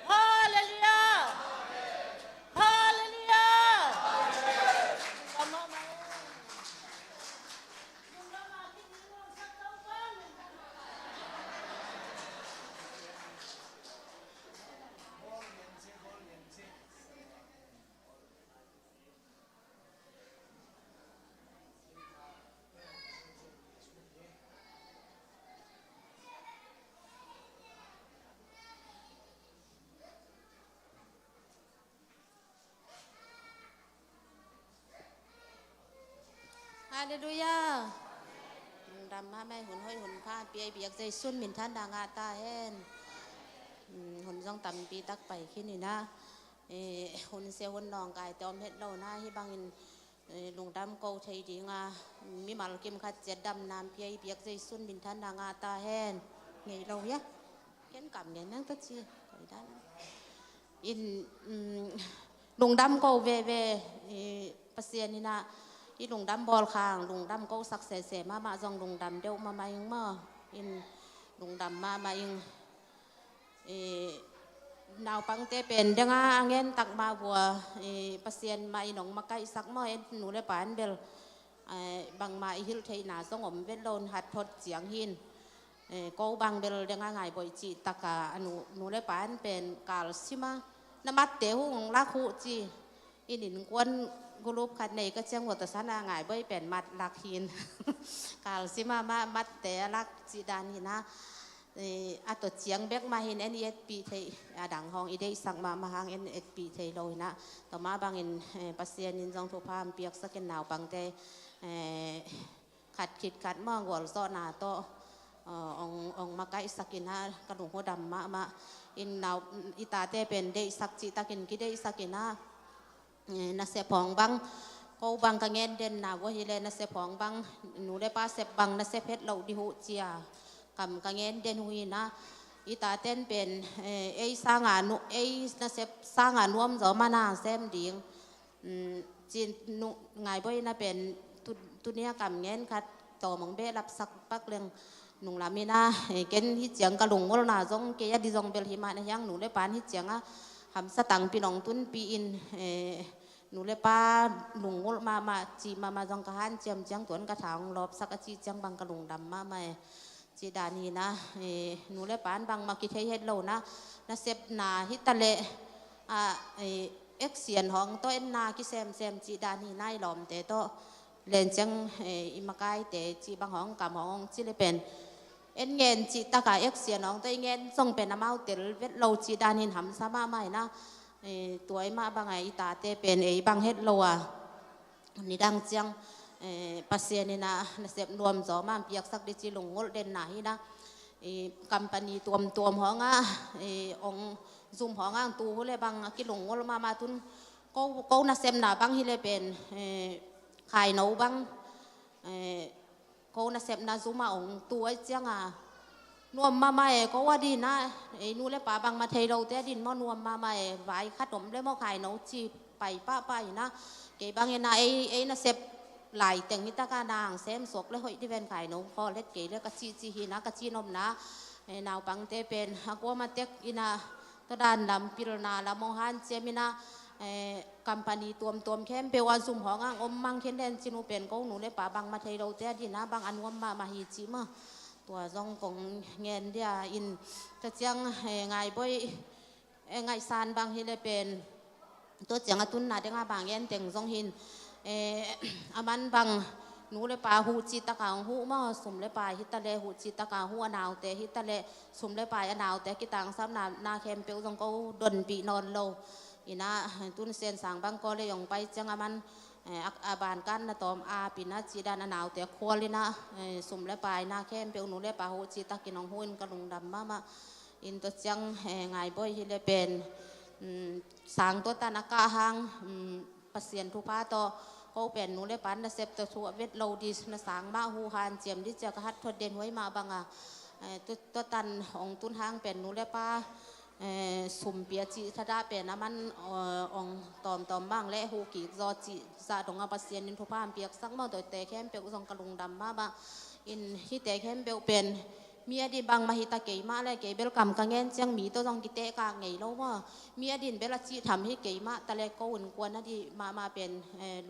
Halleluiah. Halleluiah. Halleluiah. Lungdam mahmah e, hun hoih hun pha pia i biak Zeisu in minthanna ngah ta hen. Hun zong tampi tak pai khin hi na. Hun sia hun nawngkaite om het lo na, hih bangin lungdam ko thei dinga mimal kim khat ciat damna pia i biak Zeisu in minthanna ngah ta hen. Ngei lo hia? Ken kam ngen nang ta ci. In lungdam ko veve. Pasian in ah i lungdam bawl khang lungdam ko sak sese mahmah zong lungdam deuh mahmah ing maw. In lungdam mahmah ing. Naupangte pen denga a ngen tak mah vua Pasian mah in hong makaihsak maw. En nu le pa in bel bangmah i hilh theihna zong om vet lo, hat thot ciang hin. Ko bang bel denga ngaiboih cih taka a nu le pa in pen kal sima na matte hung lak huh ci. In innkuan gulup khat nei ka ciang vua, tua sana ngaiboih pen mat lak hin. Kal sima mah matte a lak cih dan hi na. A tua ciang bek mah hin en i etpih thei, a dang hong i deihsak mahmah hang en etpih thei lo hi na. Tua mah bangin Pasian in zong thupha hong piaksakin naupangte khat khit khat mah gualzawhna tawh ong makaihsak in ah ka lungdam mahmah. In nau i tate pen deihsak cihtakin kideihsak in ah nasep hong bang ko bang ka ngen denna vua hileh nasep hong bang nu le pa sep bang nasep het loh dih uh cia kam ka ngen den uh hi na. I taten pen ei sanga nu ei nasep sanga nuam zaw mana sem ding. Cin ngaiboihna pen tunia kam ngen khat tawm hong behlapsak pak leng nunglam hi na. Ken hi ciang ka lungngolhna zong kei a di zong bel hi mah na hiang nu le pan hi cianga hamsa tangpi nong tunpi in nu le pa lungngolh mahmah cih mahmah zong ka hanciam ciang tuan ka tha hong lawpsak a cih ciang bang ka lungdam mahmah e. Cih dan hi na. Nu le pan bangmah kithei het lo na. Nasepna hi taleh action hong tawh enna kisemsem cih dan hi na, i lawmte tawh lenciang i makaite cih bang hong kam hong hong cih le pen en ngen cih taka action hong tawh i ngen zong pen amau tel vet lo cih dan hin hamsa mahmah hi na. Tua i mah banga i tate pen ei bang het lo a nidang ciang Pasian in ah nasep nuam zaw mah piaksak dih ci lungngolh denna hi na. Company tuamtuam hong ah ong zum hong ah tu hu le bang a kilungngolh mahmah tun ko nasepna bang hi le pen khaino bang ko nasepna zuma ong tu ai cianga nuam mahmah e. Ko a din ah ei nu le pa bangmah thei lote a din maw nuam mahmah e. Vai khat om le maw khaino ci pai pahpah hi na. Kei bangin ah ei ei nasep laiteng hi taka nang sem suak le hoih diven khaino khawl het kei le ka cihcih hi na ka cihnopna. Naupangte pen a kuama tek in ah tua dan lam pilna lam hong hanciam in ah company tuamtuam khempeuh a zum hong ang om mang khen den cin uh pen ko nu le pa bangmah thei lote a din ah bang a nuam mahmah hi cih maw. Tua zong kong ngen dia in tua ciang ngaiboih ngaihsan bang hi le pen tua ciang a tunna denga bang en teng zong hin aman bang nu le pa huh cih taka hong huh maw, sum le pai hi taleh huh cih taka huh, a naute hi taleh sum le pai a naute kitangsapna na khempeuh zong ko donpih nawn lo. In ah tun Sian Sang bang ko le hong pai ciang aman Eh, a, a bankan na tawm a pina cih dan a naute khual ina, eh, sum le paina khempeuh nu le pa huh cih takin hong huh in ka lungdam mahmah. In tua ciang, eh, Ngaibawi hi le pen, mm, sang tua tan a kah hang, mm, Pasian thupha tawh ko pen nu le pan na sep tawh thu a vet lo di na sang mah huh hanciam di cia ka hat thuat den huai mah banga, eh, tu, tua tan hong tun hang pen nu le pa, eh, sumpia cih thadah pen a man, eh, ong tawmtawm mang le huh kik zaw cih zah dong a Pasian in thupha hong piaksak mah tawh te khempeuh zong ka lungdam mahmah. In hite khempeuh pen mi a din bangmah hi ta kei mah le kei bel kam ka ngen ciang mi tawh zong kitehkak ngei lo maw. Mi a din bel a cih tham hi kei mah ta le ko innkuan a dih mahmah pen, eh,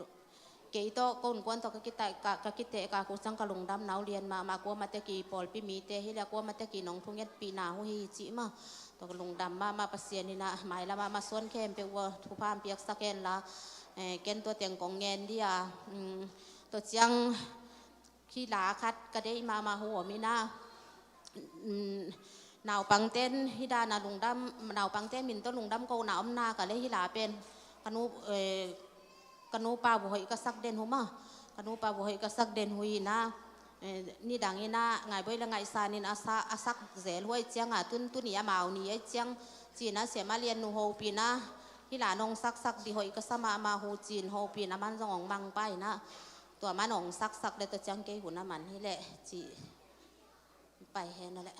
kei tawh ko innkuan tawh ka kitehkak, ka kitehkak uh ciang ka lungdam nau lian mahmah. Kuamah te ki pawlpi mite hi le kuamah te ki nong thungetpihna uh hi cih mah. Tua ka lungdam mahmah Pasian ina mailam ah masuan khempeuh uh thupha hong piaksak hen la, eh, ken tua teng kong ngen di a, mm, tua ciang khi la khat ka deih mahmah uh om ina, mm, naupangten hi dan a lungdam, naupangten min tawh lungdam kohna omna ka le hi la pen ka nu, eh, ka nupa uh hoih ka sak den uh maw, ka nupa uh hoih ka sak den uh ina, eh, nidang ina Ngaibawi le Ngaihsan in a sa, a sak zel uh ai ciang a tun tuni a mau ni ai ciang cina siam a lian nu hopina hi la nong saksak di hoih ka sa mahmah uh cin hopina man zong ong mang pai ina. Tua man ong saksak le tua ciang kei hun a man hi leh ci pai hen a leh.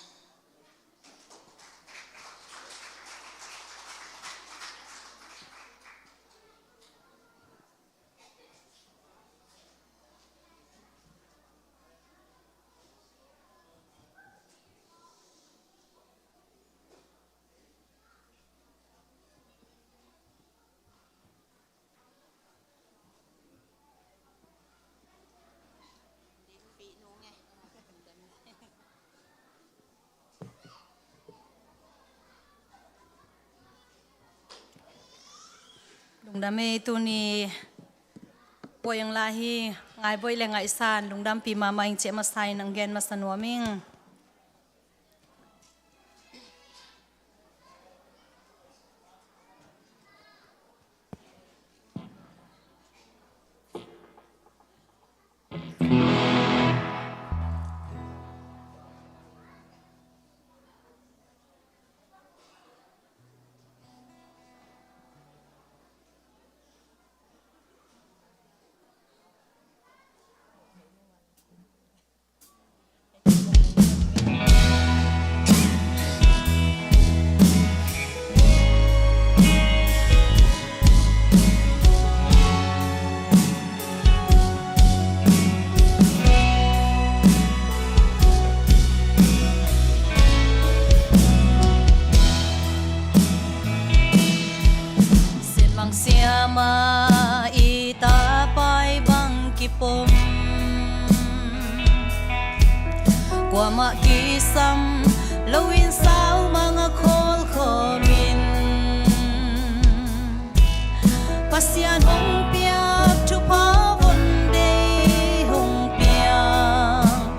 Lungdam ei, tuni puai ang lai hi. Ngaibawi le Ngaihsan lungdampi mahmah ing ci a masa in ang gen masa nuam ing. Sianmang siama i tapai bang kipom, kuamah kisam loin saumang a khawlkhawm in, Pasian hong piak thupha von dei hong piang,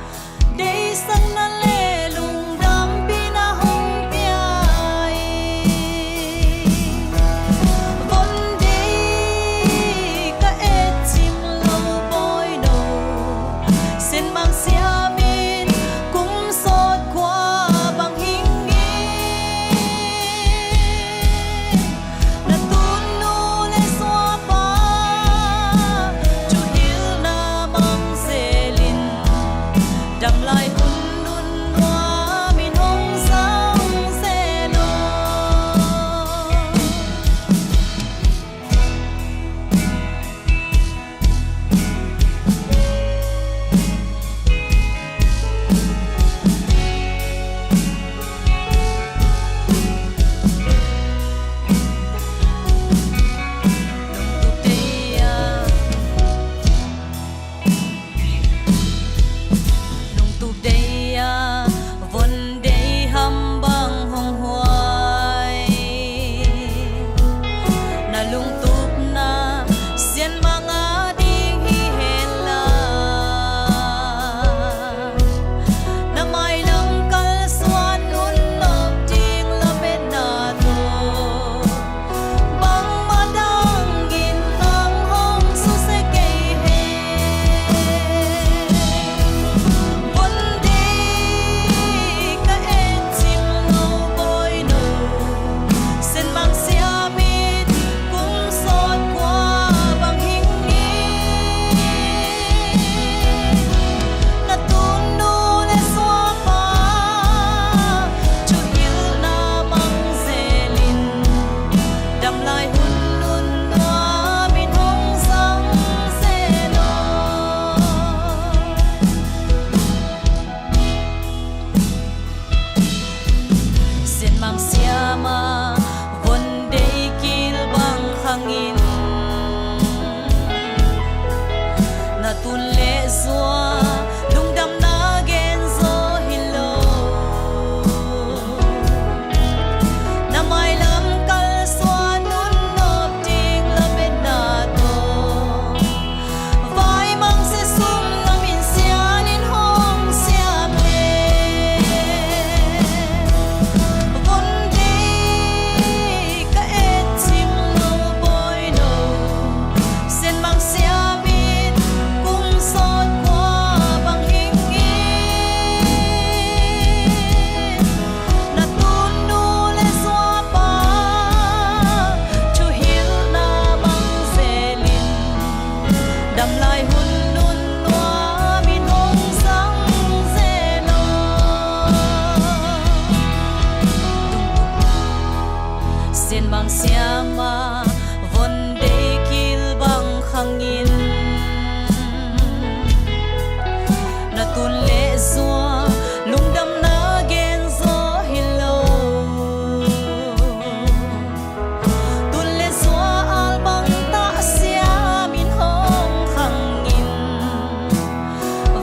deisakna le lungdampihna hong pia hi. Von dei ka et cing lo bawi no, sianmang siamin kum sawt kua Siama von deih kil bang khangin, na tun le zua lungdamna gen zaw hi lo. Na mailam kalsuan nunnup ding lametna tawh, vaimang sesum lamin sianin hong siam le. Von deih ka et cim lo bawi no, senmang siamin kum sawt kua bang hing in. Na tun nu le zuapa thuhilhna bang zelin, damlai hun nun nuamin hong zang zel aw. Sianmang siama von deih kil bang khangin, na tun le zua lungdamna gen zaw hi lo. Tun le zua albang tah siamin hong khangin,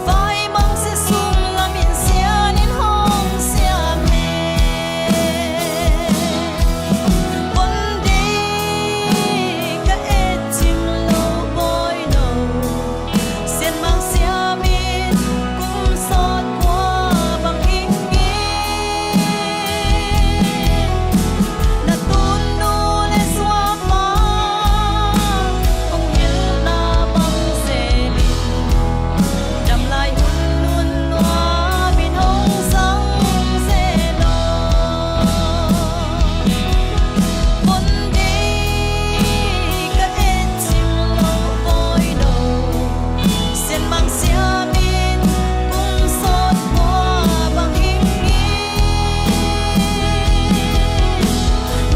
vaimang sesum lamin sianin hong siam e. Von deih ka et cim lo bawi no, sianmang siamin kum sawt kua bang hing in. Na tun nu le zuapa hong hilhna bang zelin, damlai hun nun nuamin hong zang zel aw. Von deih ka et cim lo bawi no, sianmang siamin kum sawt kua bang hing in.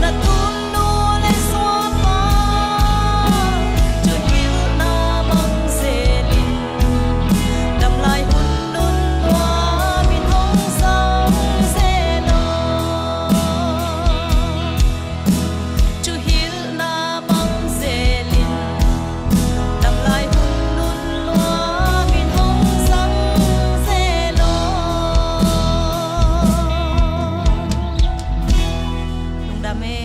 Na tun nu le zuapa thuhilhna bang zelin, damlai hun nun nuamin hong zang zel aw. Thuhilhna bang zelin, damlai hun nun nuamin hong zang zel aw. Lungdam e.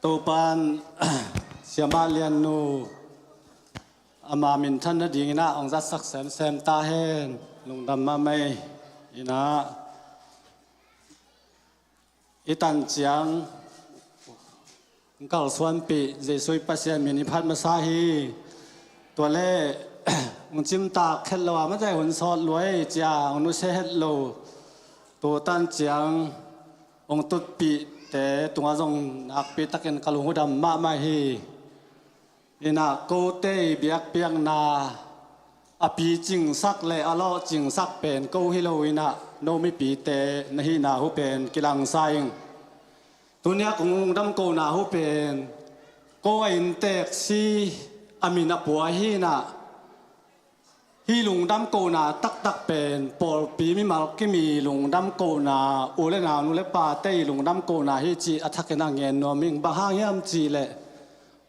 Topan siama Liannu ama minthan nadingin ah hong zatsak semsem ta hen. Lungdam mahmah e. Inah i tan ciang hong kalsuanpih Jesuh i Pasian min i phat masa hi. Tua le hong cimtak het lo a, matai hun sawt luai cia hong nusia het lo. Tu tan ciang hong tutpihte tungah zong nakpi takin ka lunghudam mahmah hi. Inah kote i biakpiakna a picingsak le a lawhcingsak pen ko hi lo inah, no mipite na hihna hu pen kilangsa ing. Tuni-ah kong lungdam kohna hu pen ko a innteeksi a min a pua hi inah, hih lungdam kohna taktak pen pawlpi mimal kim i lungdam kohna, u le nau nu le pate i lungdam kohna hi cih a thakin a ngen nuam ing. Bang hang hiam cih leh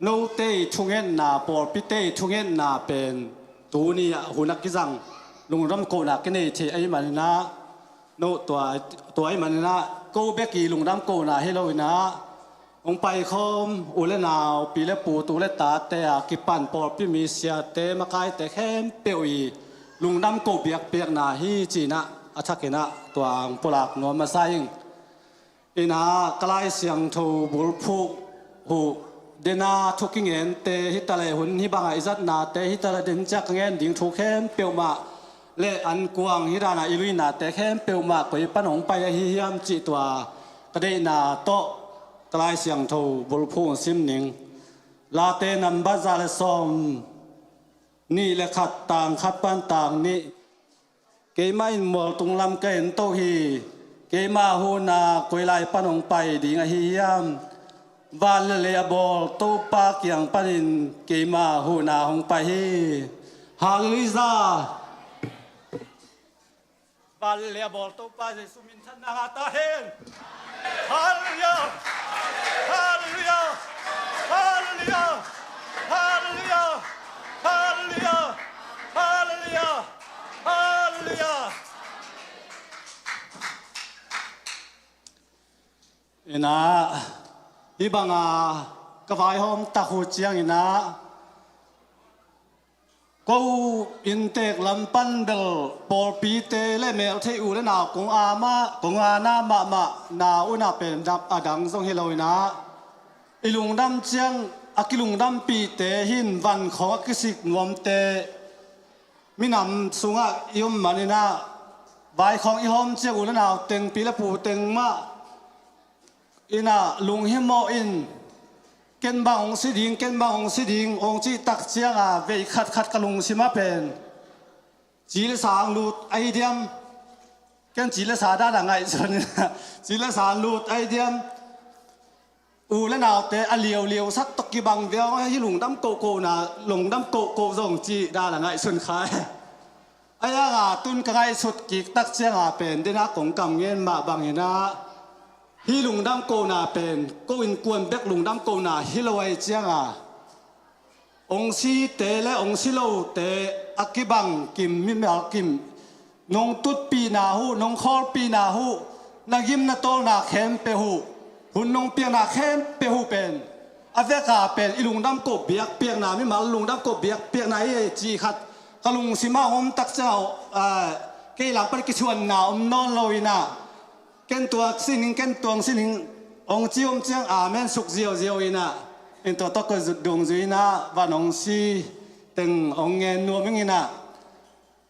note i thungetna, pawlpite i thungetna pen tuni-ah hun a kizang lungdam kohna kinei thei ahih maninah, no tua, tua ahih maninah ko bek i lungdam kohna hi lo inah, hong paikhawm u le nau, pi le pu, tu le tate a kipan pawlpi mi, siate, makaite khempeuh i lungdam koh biakpiakna hi ci-inah a thakinah tua hong pulak nuam masa ing. Inah ka Lai Siangtho bulphuh huh dena thu kingente hi taleh, hun hih bangah i zatnate hi taleh, den ciah ka ngen ding thu khempeuh mah le ankuang hih danah i luihnate khempeuh mah koi pan hong pai ahi hiam cih tua ka deihna tawh ka Lai Siangtho bulphuh hong sim ning. Late nambat za le sawm nih le khat, tang khat pan tang nih. Keimah in mualtung lam ka en to hi. Keima huhna koi lai pan hong pai ding ahi hiam? Van le lei a bawl Topa kiang panin keima huhna hong pai hi. Halleluiah. Van le a bawl Topa Jesu min thanna ngah ta hen. Halleluiah. Halleluiah. Halleluiah. Halleluiah. Halleluiah. Halleluiah. Halleluiah. Inah, hih banga ka vaihawm tak uh cianginah, ko inntek lam pan bel pawlpite le meltheih u le nau kong a mah, kong a na mahmah na unah pen a dang zong hi lo inah, i lungdam ciang a kilungdampihte hin van khawng a kisik nuamte minam sungah i om maninah, vai khawng i hawm ciang u le nau teng, pi le pu teng mah inah lunghimawh in, ken bang hong si ding, ken bang hong si ding hong cih tak cianga vei khatkhat ka lungsimah pen ci le sa ang lut ahi diam? Ken ci le sa dan a ngaihsun inah, ci le sa ang lut ahi diam? U le naute a liauliau sak tawh kibang viau, hih lungdam kohkohna, lungdam kohkoh zong cih dan a ngaihsun kha. A yanga tun ka ngaihsut kik tak cianga pen dena kong kam ngen mah banginah, hih lungdam kohna pen ko innkuan bek lungdam kohna hi lo ahi cianga, hong site le hong si lote a kibang kim, mimal kim, nong tutpihna uh, nong khawlpihna uh, na gim na tawlna khempeuh uh, hun nong piakna khempeuh uh pen a veka pen i lungdam koh biakpiakna, mimal lungdam koh biakpiakna hi e cih khat ka lungsimah hong om tak ciang, ah, kei lam pan kisuanna om nawn lo inah, ken tuang sining, ken tuang sining hong ci om ciang amen suk ziauziau inah, in tua tawh ka zut dungzui inah van hong si teng hong ngen nuam ing inah.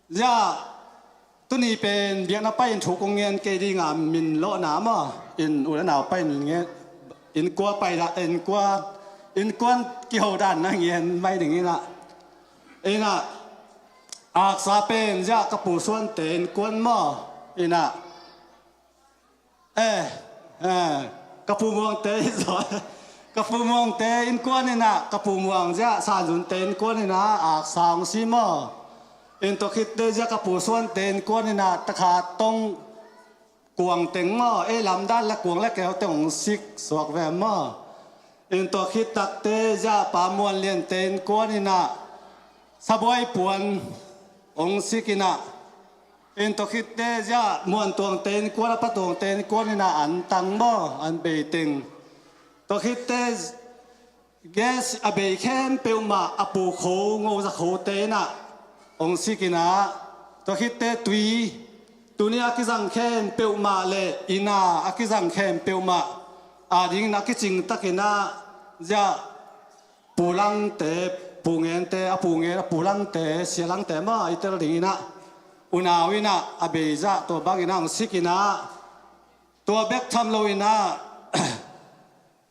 Ziah, tuni pen biakna pai in thu kong ngen kei dinga, min lawhna maw, in u le nau pai in ngen, innkuan pai dah, innkuan, innkuan kiho dan na ngen mai ding inah. Inah, aksa pen ziah ka pu Suante innkuan maw, inah. Eh, eh, ka pu Muangte hi zaw. Ka pu Muangte innkuan inah, ka pu Muang ziah Sanzunte innkuan inah aksa hong si maw. In tua khitte ziah ka pu Suante innkuan inah takha tong kuang teng maw, ei lamdan le kuang le keu teng hong sik suak ve maw. In tua khit takte ziah pa Muan Liante innkuan inah sabuai puan hong sik inah. In tua khitte ziah Muan Tuangte innkuan, a pa Tuangte innkuan inah an tang maw, an bei teng. Tua khitte gas a bei khempeuh mah a pu kho Ngo Za Khote inah hong sik inah. Tua khitte tui, tuni a kizang khempeuh mah le ina a kizang khempeuh mah a dingin a kicing tak inah ziah Pu Langte, Pu Ngente, a Pu Ngen, a Pu Langte, Sia Langte mah i tel ding inah, unau inah a bei ziah tua bang inah hong sik inah. Tua bek tham lo inah,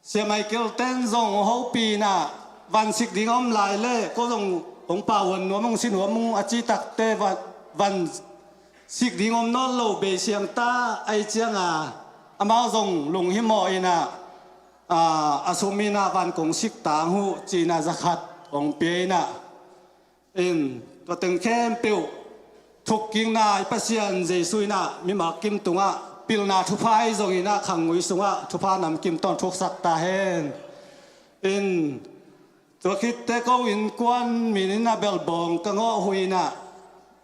Sia Michael ten zong hong hopih inah, van sik ding a om lai le ko zong hong pauan nuam, hong si nuam ung a cih takte van, van sik ding om nawn lo, bei siang ta ahi cianga amau zong lunghimawh inah, a, a sum inah van kong sik tang uh ci inah zakhat hong pia inah. In tua teng khempeuh thukkikna i Pasian Jesu inah mimal kim tungah pilna thupha ahi zong inah khanggui sungah thupha namkim tawh thuksak ta hen. In tua khitte ko innkuan min inah bel Bawng ka ngawh uh inah,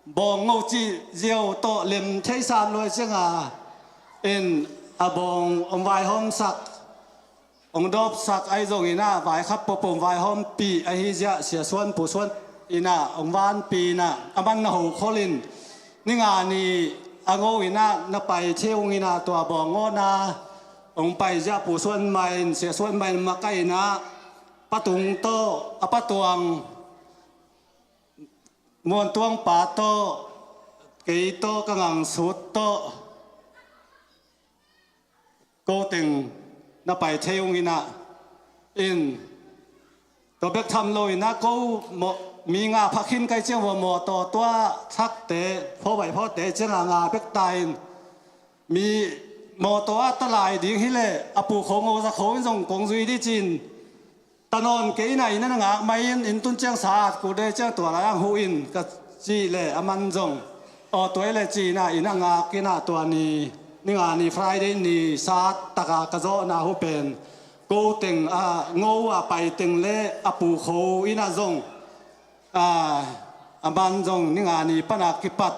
Bawng Ngo cih ziau tawh lem thei sam luai cianga, in a Bawng hong vaihawmsak, hong dawpsak ahi zong inah, vaikhap popo hong vaihawmpih ahi ziah Sia Suan, Pu Suan inah hong vanpih inah, a man na ho kholin ni nga ni a Ngo inah na pai thei ung inah, tua Bawng Ngawna hong pai ziah Pu Suan mah in, Sia Suan mah in makaih inah, Pa Tung tawh, a Pa Tuang, Muan Tuang pa tawh, kei tawh, ka ngangsut tawh, ko teng na pai thei ung inah. In tua bek tham lo inah ko maw, mi nga phak khin kai ciang vua mawtaw tua thakte, phaw vai phawte cianga nga bek ta in, mi mawtaw a ta lai ding hileh a pu kho Ngo Za Kho in zong kong zui dih cin. Tanawn kei inah inn a na ngak mah in, inn tun ciang sa at kul de ciang tua lai ang huh in ka cih leh a man zong, aw tua i le cih inah inn a ngak inah tua ni, ninga ni Friday ni sa at taka ka zawhna huh pen, ko teng a ngo a pai teng le a pu kho inah zong, a man zong ninga ni pana kipat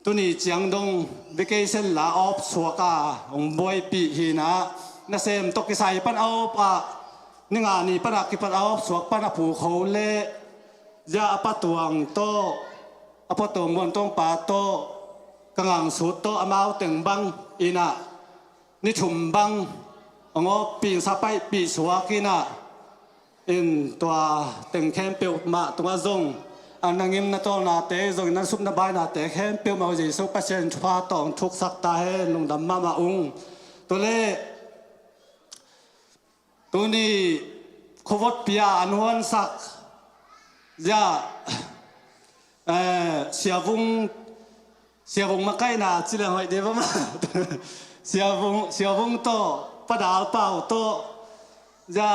tuni ciang dong vacation la awp suak a hong buaipih hinah, nasem tawh kisai pan a awp ah, ninga ni pana kipat a awp suak pan a pu kho le zia a patuang tawh, a patuang muantong pa tawh, ka ngangsut tawh amau teng bang inah ni thum bang hong awppih sa paihpih suak inah, in tua teng khempeuh mah tungah zong a na ngim na tawlnate zong in na sup na bainate khempeuh mah uh Jesu Pasian thupha tawh hong thuksak ta hen. Lungdam mahmah ung. Tua le tuni khuavot pia an huansak zia, eh, siavung siavung makaihna ci leng hoih dei bama. Siavung siavung tawh padal pau tawh zia,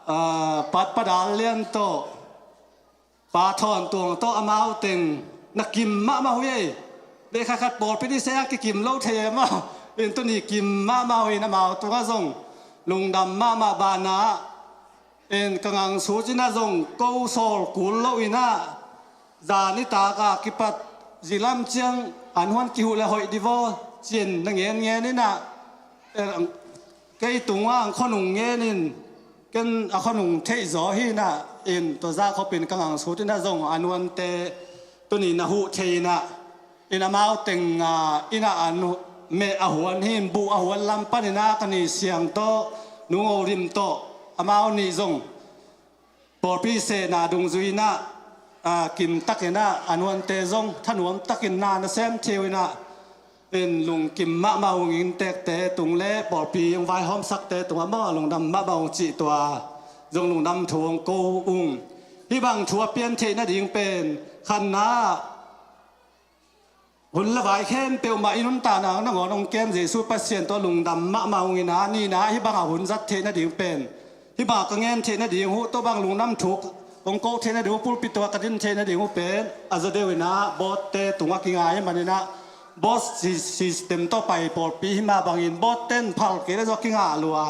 ah, pat padal lian tawh pa thawn tuang tawh amau teng na kim mahmah uh ei. Beh khat khat pawlpi ni se a kikim lo thei e maw. In tuni kim mahmah uh in amau tungah zong lungdam mahmah banah in ka ngangsut inah zong ko sawl kul lo inah zan i taka kipat zilam ciang an huan kihuh le hoih divaw cin na ngen ngen inah, eh, kei tungah ang khonung ngen in ken a khonung theih zaw hinah in tua zah khopin ka ngangsut inah zong an huante tuni na huh thei inah in amau teng, ah, inah an meh a huan hin buh a huan lam paninah ka ni siang tawh nungo rim tawh amau nih zong pawlpi sehna dungzui inah, ah, kim takinah a nuante zong thanuam takin na na sem thiu inah in lungkim mahmah ung. Inntekte tung le pawlpi hong vaihawmsakte tungah maw lungdam mahmah ung cih tua zong lungdam thu hong ko ung. Hih bang thu a pian theih nading pen khatna hun le vai khempeuh mah i nuntakna nangawn hong kem Jesu Pasian tawh lungdam mahmah ung inah, nihna hih bangah hun zat theih nading pen, hih bangah ka ngen theih nading uh tawh bang lungdam thuk hong ko theih nading uh, pulpit tungah ka din theih nading uh pen a zaw deuh inah bawtte tungah kingai maninah bawt si-, system tawh pai pawlpi himah bangin bawtten phal kei le zaw kingah lua.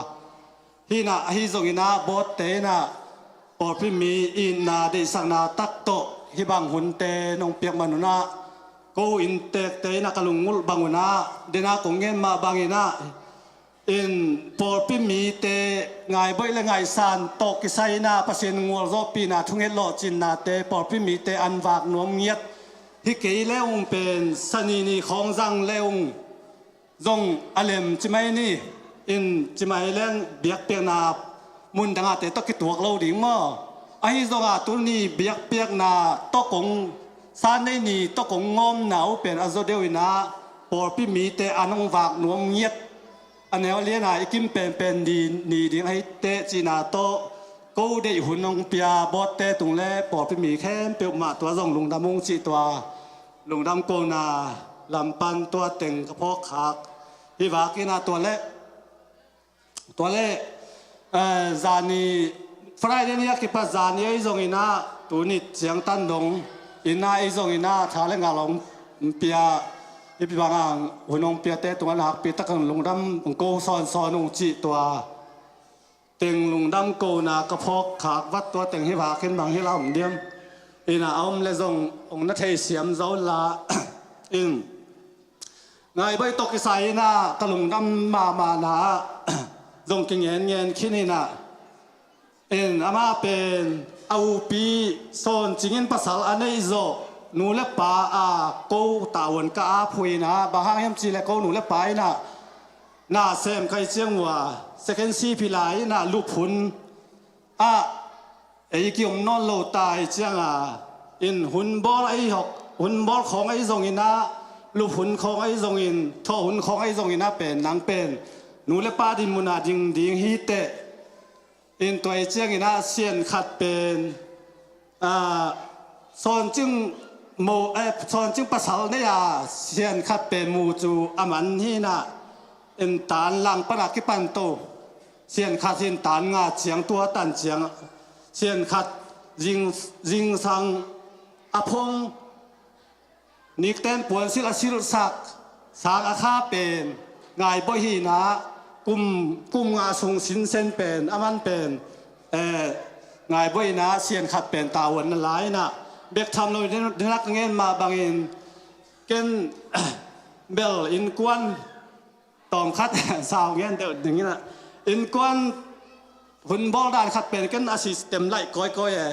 Hinah ahi zonginah bawtte inah pawlpi mi itna deihsakna tak tawh hih bang hunte nong piak man unah ko inntekte inah ka lungngulh bang unah dena kong ngen mah banginah in pawlpi mite ngaiboih le ngaihsan tawh kisai inah Pasian ngualzawhpihna thunget lawhcinnate pawlpi mite an vak nuam ngiat hi kei le ung pen sanini khawng zang le ung zong a lem ci mai ni. In ci mai leng biakpiakna mun dangahte tawh kituak lo ding maw? Ahi zongah tuni biakpiakna tawh kong san nei ni tawh kong ngawmna uh pen a zaw deuh inah pawlpi mite an hong vak nuam ngiat. A neu liana i kim penpen ni, ni ding ahi teh cihna tawh ko deih hun hong pia bawtte tung le pawlpi mi khempeuh mah tua zong lungdam ung cih tua lungdam kona lampan tua teng ka phawkkhak hi. Vakinah tua le, tua le, eh, zani Friday ni a kipat zani ahi zonginah tunit ciangtan dong inah ahi zonginah tha le ngal hong pia, i banga hun hong piate tungah nakpi takin lungdam hong ko sawnsawn ung cih tua teng lungdam kona ka phawkkhak vat tua teng hi. Vakin bang hi la om diam? Inah a om le zong hong na thei siam zo la. In ngaiboih tawh kisai inah ka lungdam mahmahna ah zong kingen ngen khin inah in amah pen a upi sawncingin pasal a neih zawh nu le pa a ko tahuan ka ap uh inah bang hang hiam cih le ko nu le pa inah na sem kai ciang uh a second C P lai inah luphun ah ei kiom nawn lo ta hi cianga in hun bawl ahi hok, hun bawl khawng ahi zonginah luphun khawng ahi zongin thawhhun khawng ahi zonginah pen nang pen nu le pa dinmunah ding ding hi teh. In tua hi cianginah sian khat pen, ah, sawncing mo, eh, sawncing pasal nei a sian khat pen mu cu a man hinah in tan lang panah kipan to. Sian khat hin tan nga ciang tua tan ciang, sian khat zing, zingsang a phong, nikten puansilh a silhsak, sang a kha pen Ngai Boih hi-in ah, kum, kum nga sung sinsen pen, a man pen, eh, Ngai Boih in ah sian khat pen tavuan na la in ah, bek tham lo in, den, denak ngen mah bangin, ken bel innkuan tawm khat sau ngen deuh ding in ah, innkuan hun bawl dan khat pen ken a system laih kawikawi e.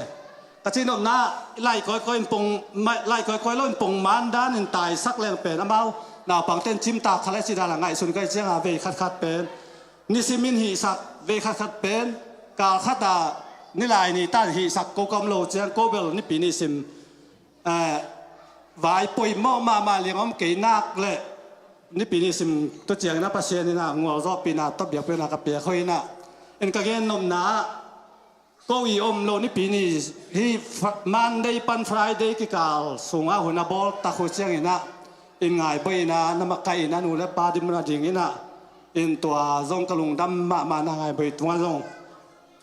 Ka cih nopna, laih kawikawi in pong, ma-, laih kawikawi lo in pongman dan in taisak leng pen amau naupangten cimtak khat lai cih dan a ngaihsun kai ciang a, vei khatkhat pen nisim in hihsak, vei khatkhat pen kal khat a nilai ni tan hihsak ko ka om lo ciang, ko bel Nipi nisim, eh, vai poimawh mahmah liang om kei nak leh, Nipi nisim tu ciangin ah Pasian in ah ngualzawhpihna tawh biakpiakna ka piak hoih in ah, in ka gen nopna ah, ko i om lo Nipi ni hi, Fri-, Monday pan Friday kikal sungah hun a bawl tak uh ciangin ah, in Ngai Boih in ah na makaih in ah, nu le pa dinmun a ding in ah, in tua zong ka lungdam mahmah na, Ngai Boih tungah zong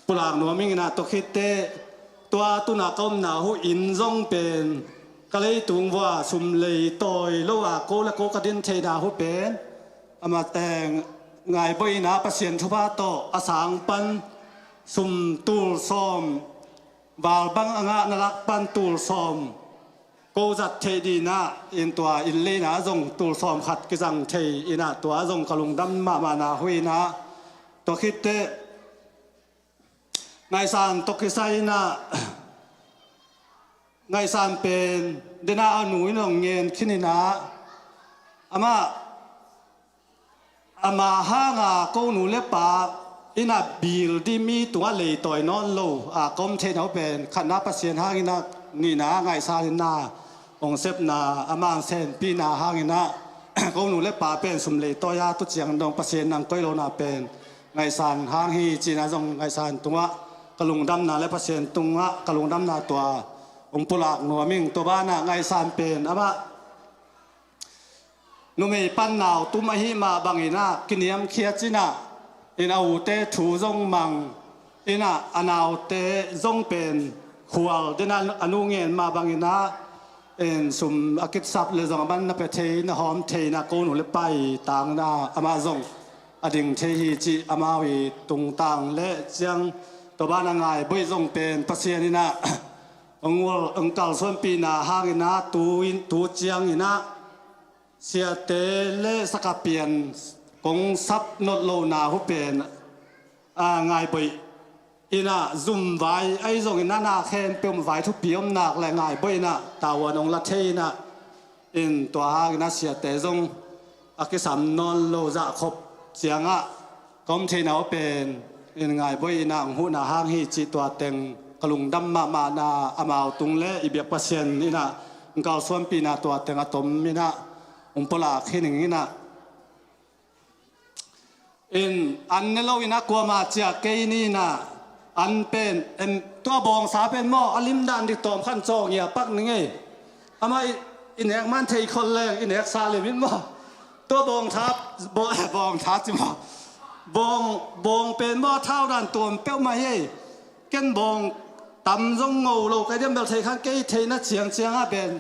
pulak nuam ing in ah, tua khit teh tua tu-in ah ka omna uh inn zong pen ka leitung vua sum leitawi lo a, ko le ko ka din theihna uh pen, amah, eh, Ngai Boih in ah Pasian thupha tawh a sang pan sum tul sawm, val bang a ngahna lak pan tul sawm ko zat theih ding in ah, in tua inn leina zong tul sawm khat kizang thei in ah, tua zong ka lungdam mahmah na uh in ah, tua khit teh Ngaisan tawh kisai in ah, Ngaisan pen den a, a nu in hong ngen khin in ah, amah, ama hanga ko nu le pa in ah bil ding mi tungah leitawi nawn lo a ka om theihna uh pen, khatna Pasian hang in ah, nihna Ngaisan in ah hong sepna, a mangsenpihna hang in ah, ko nu le pa pen sum leitawi a, tu ciang dong Pasian nang koih lohna pen Ngaisan hang hi cih in ah zong Ngaisan tungah ka lungdamna le Pasian tungah ka lungdamna tua hong pulak nuam ing. Tua banah Ngaisan pen amah numei pan nau tum ahih mah bangin ah kiniamkhiat in ah, in a ute thu zong mang in ah, a naute zong pen khual den a, a nu ngen mah bangin ah, in sum a kitsap le zong a man na pia thei, na hawm thei in ah, ko nu le pa i tangna amah zong a ding thei hi cih amau i tungtang le ciang, tua banah Ngai Boih zong pen Pasian in ah hong ul, hong kalsuanpihna hang in ah, tu in, tu ciang in ah siate le sakapian kong sap nolh lohna uh pen, a, Ngai Boih in ah zum vai ahi zongin ah, na khempeuh vai thupi om nak leh Ngai Boih in ah tavuan hong la thei in ah, in tua hang in ah siate zong a kisam nawn lo zahkhop ciangah ka om theihna uh pen, in Ngai Boih in ah hong huhna hang hi cih tua teng ka lungdam mahmah na, amau tung le i biak Pasian in ah hong kalsuanpihna tua teng a tom in ah hong pulak hi ning in ah, in an ne lo in ah kuamah ciah kei ni in ah, an pen, em, tua bawngsa pen maw, a lim dan dik tawm khan cawng i a pak ning ei. Amah i, i nek man thei khol leng, i nek sa lim in maw. Tua bawngtha, baw-, bawngtha ci maw. Bawng, bawng pen maw, a thau dan tuam peuhmah hi ei. Ken bawng tam zong ngo lo ka diam, bel thei khan kei theihna ciangciang ah pen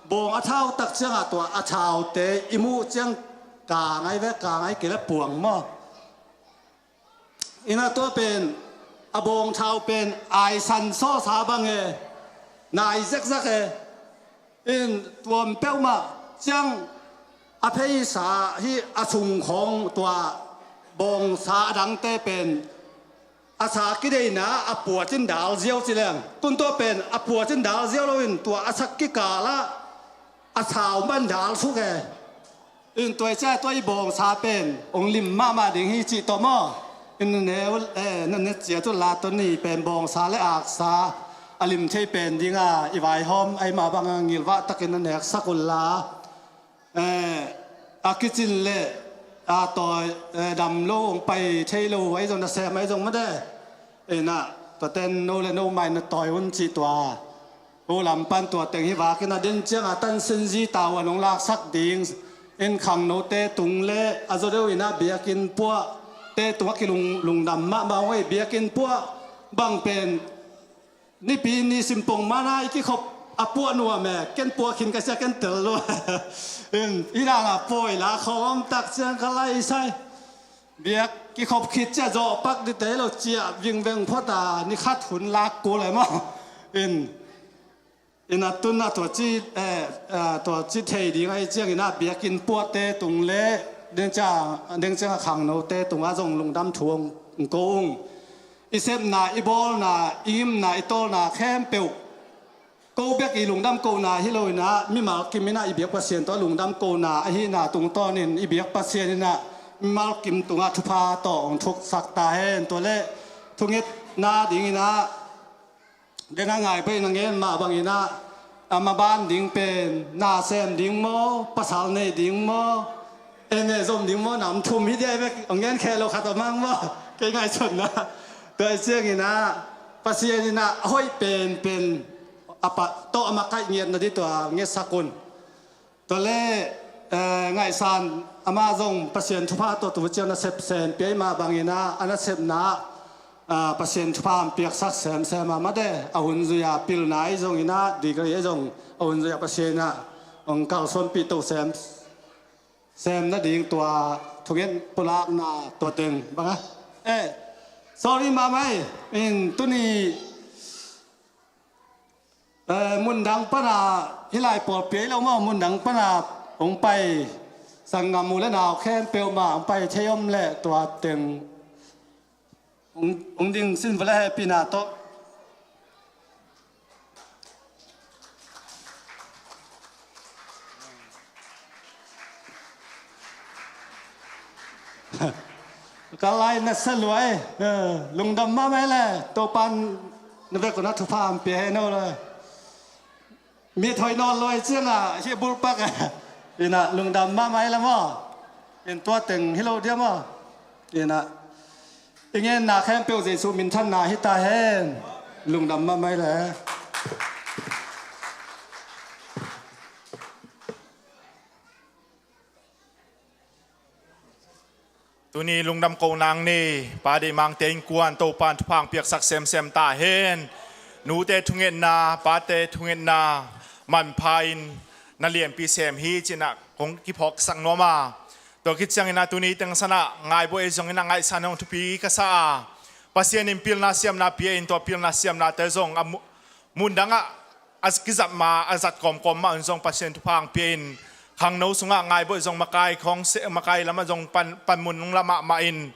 bawng a thau tak ciangah tua a thaute i muh ciang ka ngai ve, ka ngai kei le puang maw. In ah tua pen a bawng thau pen aisan sawhsa bang e, nai zekzak e. In tuam peuhmah ciang a pheisa hi a sung khawng tua bawngsa a dangte pen a sa kideina a puat in dal ziau ci leng, tun tua pen a puat in dal ziau lo in tua a sak kikal ah a sau man dal suk e. In tua i ciah tua i bawngsa pen hong lim mahmah ding hi cih tawh maw. In neu, eh, na ne ciat uh la, tua ni pen bawngsa le aksa a lim thei pen ding a i vaihawm ahi mah bang a ngilvah takin na neksak un la. Eh, a kicin le a tawi, eh, dam lo, hong pai thei lo ahi zong, nasem ahi zong mah de. Eh, na, tua ten no le no mai na tawi un cih tua. Ko lam pan tua teng hi vak in ah, den ciang a tan sinzi tavuan hong laksak ding. In khangnote tung le a zaw deuh in ah biakinn puah, te tungah kilung lungdam mahmah ung ei. Biakinn puah bang pen nipi ni simpong mana i kikhop a puah nuam e, ken puah khin ka sia ken tel lo. In, i dang a pawi la khawm tak ciang ka lai sai. Biak kikhop khit cia zawh pak dite lo cia vingveng phota ni khat hun lak ko lai maw. In, in a tun a tua ci, eh, eh, tua ci thei ding ahi ciangin a biakinn puahte tung le dengcia, dengciang a khangnote tungah zong lungdam thu hong ko ung. I sepna, i bawlna, i ngimna, i tawlna khempeuh ko bek i lungdam kohna hi lo in ah, mimal kim in ah i biak Pasian tawh lungdam kohna ahihna tungtawnin i biak Pasian in ah mimal kim tungah thupha tawh hong thuksak ta hen. Tua le thungetna dingin ah den a ngai pah in a ngen mah bangin ah, a maban ding pen na sem ding maw, pasal nei ding maw, ene zom ding maw, nam thum hi dia bek hong ngen khe lo khat a mang maw, kei ngaihsutna. Tua hi ciangin ah Pasian in ah a hoih penpen a pa tawh a makaih ngiatna ding tua ngetsak un. Tua le, eh, ngaihsan amah zong Pasian thupha tawh tu ciang nasep sem pia i mah bangin ah a nasepna ah, ah, Pasian thupha hong piaksak semsem a mate, a hun zui a pilna ahi zongin ah degree ahi zong a hun zui a Pasian ah hong kalsuanpih to sem sem nading tua thungen pulakna tua teng bang a. Eh, sorry mahmah ei, in tuni, eh, mundang pana, hih lai pawlpi ahi lo maw, mundang pana hong pai sanggam u le nau khempeuh mah hong pai thei om leh tua teng hong, hong ding sin vele hehpihna tawh. Ka lai na sa luai, eh, lungdam mahmah le, Topan na vek una thupha hong pia hen o le. Mit hoih nawn lo hi ciangah hih bulpak ah, in ah lungdam mahmah hi le maw. In tua teng hi lo dia maw. In ah i ngenna khempeuh Jesu minthanna hi ta hen. Lungdam mahmah hi le. Tuni lungdam ko nang ni, Pa Deih Mangte innkuan Topan thupha hong piaksak semsem ta hen. Nute thungetna, pate thungetna manpha in na lianpi sem hi ci-in ah kong kiphawksak nuam a. Tua khit ciangin ah tuni teng san ah ngaibawi zongin ah ngaihsan hong thupi ka sa a. Pasian in pilna siamna pia in tua pilna siamnate zong a mu-, mundang ah a kizat ma, a zat kawmkawm mah un zong Pasian thupha hong pia in, khangno sungah ngaibawi zong makai khawng se, makai lamah zong pan, panmun nung lamah mah in,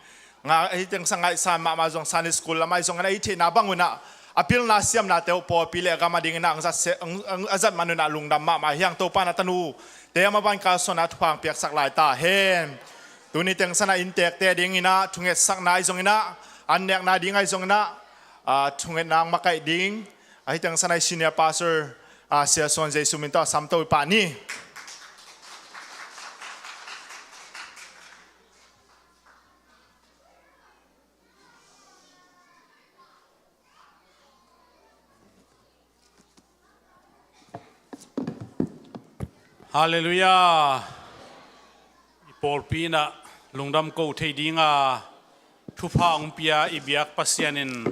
nga, hih teng sang ngaihsan mahmah zong Sunday school lamah zong a na i theihna bang un ah, a pilna siamnate uh pawlpi le a gam a dingin ah a zat se, a, a, a zat man un ah lungdam mahmah hi hang. Topan a tanute a maban kalsuanna thupha hong piaksak lai ta hen. Tuni teng san ah inntekte dingin ah thungetsakna ahi zongin ah, an nekna ding ahi zongin ah, ah, thungetna hong makaih ding, ahi teng san ah i senior pastor, ah, Sia Suan Jesu min tawh a samto i pah ni. Halleluiah. I pawlpi in ah lungdam ko thei dinga thupha hong pia i biak Pasian in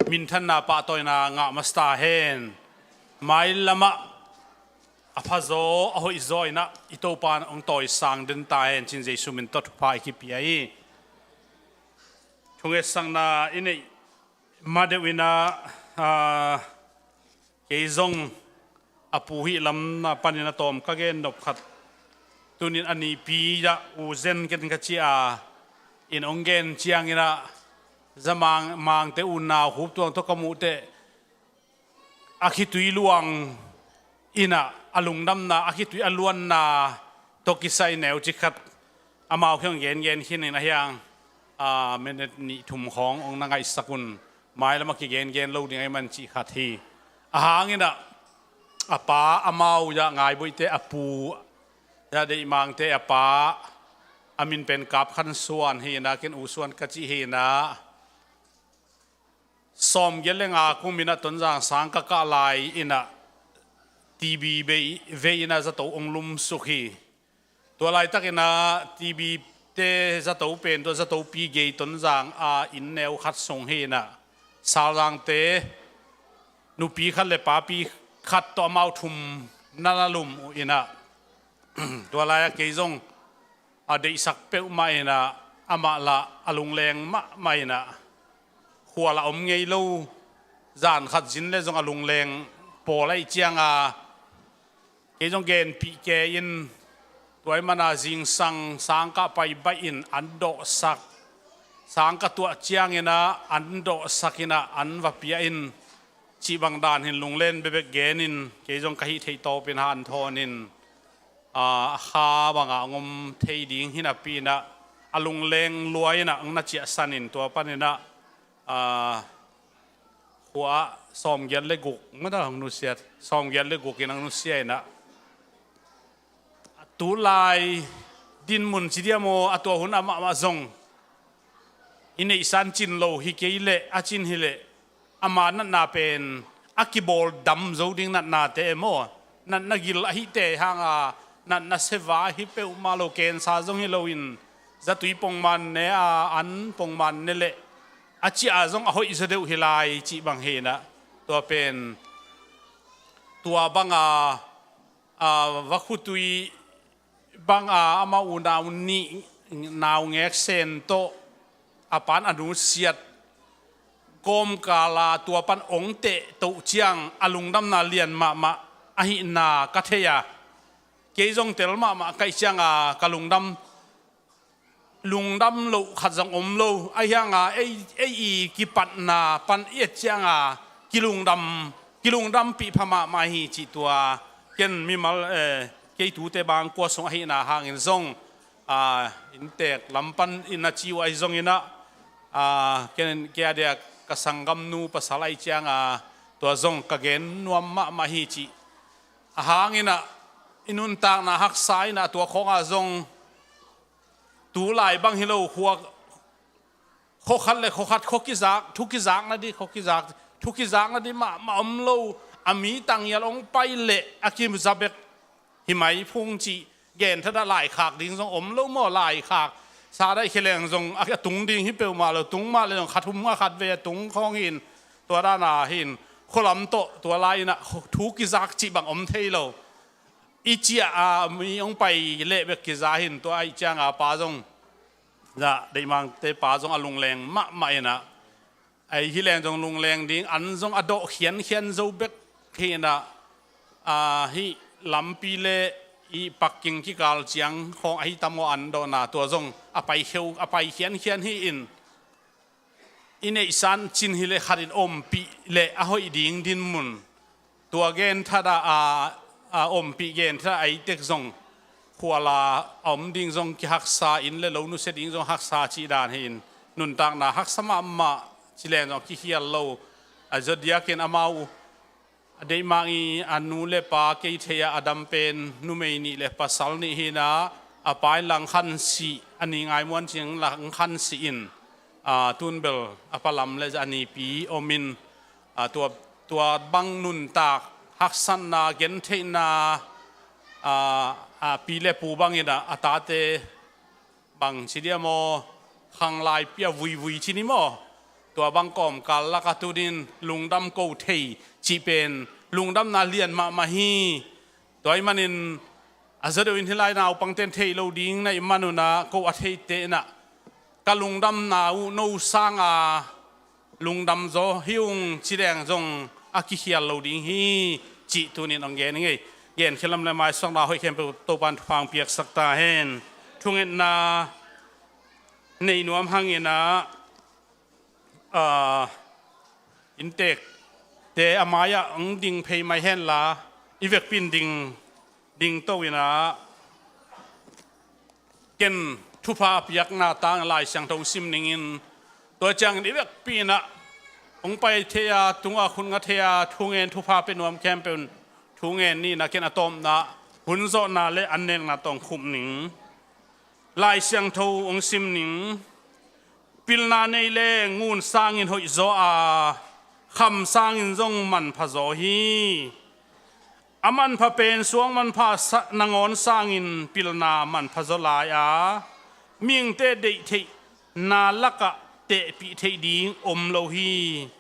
minthanna pahtawina ngah masa ta hen. Mailamah a phazaw a hoihzaw in ah i Topa in hong tawisang den ta hen ci-in Jesu min tawh thupha i kipia hi. Thungetsakna i neih ma deuh in ah, ah, kei zong a pu hih lam na panin a tawm ka gen nop khat. Tunin a nipi ah U Zen ken ka ci a, in hong gen ciangin ah Za Mang, Mangte unau Khup Tuang tawh ka muh teh a khitui luang in ah a lungdamna, a khitui a luanna tawh kisai neu ci khat amau kiang gengen khin in a hiang, a, minute nih thum khawng hong na ngaihsak un. Mailam a kigengen lo ding ahih man cih khat hi. A hang in ah a pa, amau ah Ngaiboihte a pu, ah Deih Mangte a pa, a min pen Kap Khan Suan hi in ah, ken U Suan ka cih hi in ah, sawmgiat le nga kum in ah Tonzang sang ka kah lai in ah T B bei vei in ah zato hong lumsuk hi. Tua laitak in ah T B Te zato pen tua zatopi gei Tonzang a inn neu khat sung hi inah, Salzangte nupi khat le papi khat tawh amau thum na na lum uh inah, tua lai-ah kei zong a deihsak peuhmah inah, amah lah a lungleng mahmah inah, khual a om ngei lo, zan khat zin le zong a lungleng pawl ahih cianga, kei zong genpih kei in, tua ahih mana zingsang sangkah pai baih in an dawhsak, sangkah tuah ciang inah an dawhsak inah an va pia in, cih bang dan hin lunglen bekbek gen in, kei zong ka hih theih tawpin hanthawn in, a, a kha bangah hong om thei ding hi napi inah, a lungleng lua inah hong na ciahsan in, tua pan inah, a, khua ah sawmgiat le guk mata hong nusiat, sawmgiat le guk in hong nusia inah, tulai dinmun ci diam aw, a tua hun amah mah zong i neihsa cin lo hi kei leh, a cin hi leh, ama natna pen a kibawl dam zo ding natnate e maw, natna gil ahihte hanga, natna seva hi peuhmah lo, kensa zong hi loin, zatui pongman ne a, an pongman ne leh, a ciah a zong a hoih zaw deuh hi lai cih bang hi inah, tua pen, tua banga, a, vakhutui banga amau unau nih naungek Sen tawh a pan a nusiat kawmkala tua pan ong teh toh ciang a lungdamna lian mahmah ahihna ka thei a, kei zong tel mahmah ka hih cianga ka lungdam, lungdam loh khat zong om lo. Ahi hanga ei, ei i kipatna pan i et cianga kilungdam, kilungdampih pha mahmah hi cih tua ken mimal, eh, kei tute bang kua sung ahihna hangin zong, a, inntek lam pan in a ci uh ahi zong inah, a, ken kei a dia ka sanggamnu pasal ahih cianga tua zong ka gen nuam mahmah hi cih a hang inah, i nuntakna haksa inah, tua khawnga zong tulai bang hi lo, khua, khua khat le khua khat, khua kizak, thu kizak nading, khua kizak, thu kizak nading mahmah om lo, a mi tangial ong pai leh a kiza bek hi mai phung cih, genthadah laikhak ding zong om lo maw, laikhak sa daih khia leng zong a, a tung ding hi peuhmah lo, tung mah le zong khat hum a khat vei a tung khawng hin, tua dana hin, khualam tawh tua lai inah thu kizak cih bang om thei lo. I ciah a mi hong pai leh bek kiza hin, tua ahih cianga pa zong, zah deihmangte pa zong a lungleng mahmah inah, ahi hileng zong lungleng ding, an zong a dawh khiankhian zo bek hi inah, a, hih lampi le i parking kikal ciang khawng ahi tam aw an dawhna, tua zong a pai kheu, a pai khiankhian hi in, i neihsa cin hi leh khat in ompih leh a hoih ding dinmun. Tua genthadah a, a ompih genthadah a ei tek zong khuala a om ding zong kihaksa, inn le lo nusia ding zong haksa cih dan hi in, nuntakna haksa mahmah ci leng zong a kikhial lo. A zaw diakin amau a deihmang i a nu le pa kei thei a, a dam pen numei nih le pasal nih hi inah, a pa in lang khan sih, a ni Ngai Muan Cing lang khan sih in, a, tun bel a pa lam le a nipi om in, a, tua, tua bang nuntak haksatna, gentheihna, a, a pi le pu bang inah a tate bang ci diam aw, khanglaipi a vuivui ci ni maw, tua bang kawmkal lakah tun in lungdam ko thei cih pen lungdamna lian mahmah hi. Tua ahih manin a zaw deuh in hih lai naupangte'n theih loh ding na hih man un ah, ko a theite inah, ka lungdamna uh no sanga lungdam zaw hi ung ci leng zong a kikhial lo ding hi cih tuni-in hong gen ing ei. Gen khilam le maisakna hoih khempeuh Topa'n thupha hong piaksak ta hen. Thungetna nei nuam hang inah, a, inntekte a mai-ah hong ding phei mai hen la, i vekpi in ding, ding to inah, ken thupha a piakna tang Lai Siangtho hong sim ning in, tua ciangin i vekpi inah hong pai thei a, tungah khut nga thei a, thungen thupha pia nuam khempeuh in thungen ni inah, ken a tawpna hun zawhna le an nekna tawh hong khum ning. Lai Siangtho hong sim ning. Pilna nei le ngun sangin hoih zaw a, kham sangin zong manpha zaw hi. A manpha pen suang manpha sa-, nangawn sangin pilna manpha zaw lai a, mihingte deih theihna lakah tehpih theih ding om lo hi.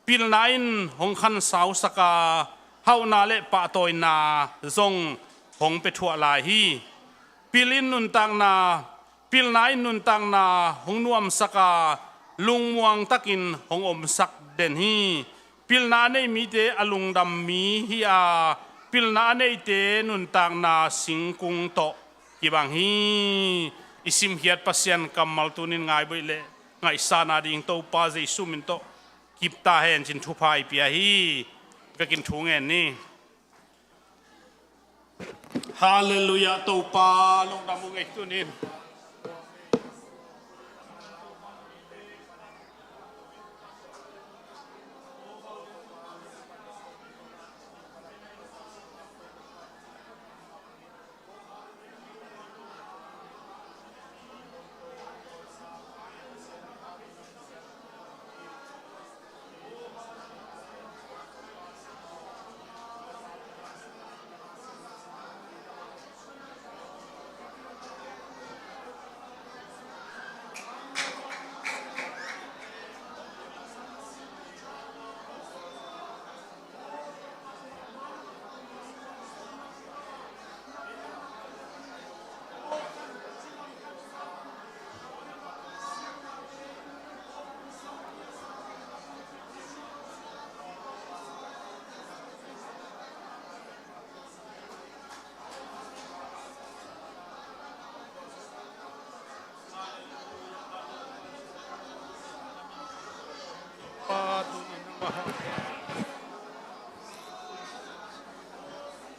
Pilna in hong khansausak a, hauhna le pahtawina zong hong pia thuah lai hi. Pil in nuntakna, pilna in nuntakna hong nuamsak a, lungmuang takin hong omsak den hi. Pilna a nei mite a lungdam mi hi a, pilna a neite nuntakna singkung tawh kibang hi. I simkhiat Pasian kammal tunin ngaiboih le ngaihsana ding Topa Jesu min tawh kip ta hen cin thupha i pia hi. Vekin thu ngen ni. Halleluiah, Topa lungdam ung ei tunin.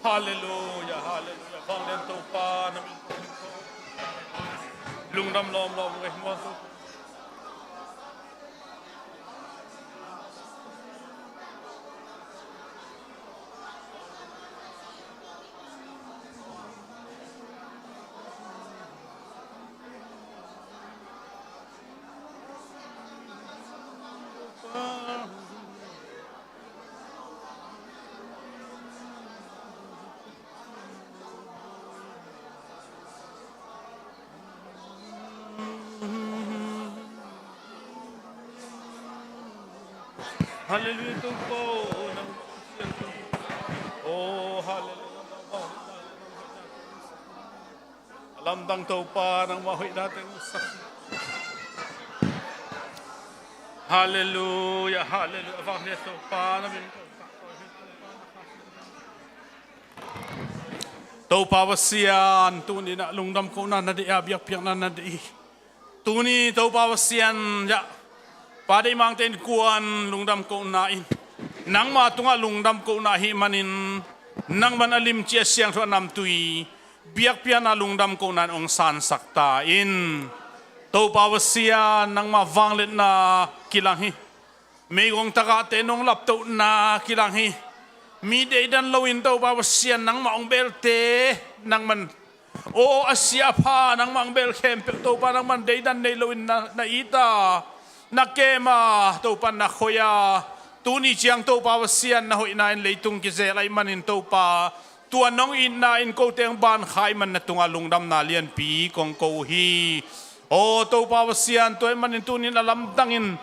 Halleluiah, halleluiah. Vanglian Topa na min lungdam lawmlawm ngei hmuang Topa. Halleluiah, Topa aw, nang sian. Oh, halleluiah. A lamdang Topa nangmah hoihnate hong sak. Halleluiah, halleluiah. Vanglian Topa na min Topa Pasian, tuni-in ah lungdam kohna na deih a, biakpiakna na deih hi. Tuni Topa Pasian, ya, Pa Deih Mangte innkuan lungdam kohna in, nangma tungah lungdam kohna ahih manin, nangman a limci a siangtho a namtui biakpiakna lungdam kohna in hong sansak ta in. Topa Pasian, nangma vangliatna kilang hi. Meigong tagahte nong laptohna kilang hi. Mi deidan loin Topa Pasian nangmah hong belte nangman, aw, a sia a pha nangmah hong bel khempeuh Topa nangman deidan nei loin na, na it a, na kem a, Topa na khoi a. Tuni ciang Topa Pasian na hoihna in leitung kizel ahih manin Topa, tua nong itna in kote hong ban kha ahih man na tungah lungdamna lianpi kong ko uh hi. Aw Topa Pasian, tua ahih manin tuni-in a lamdangin,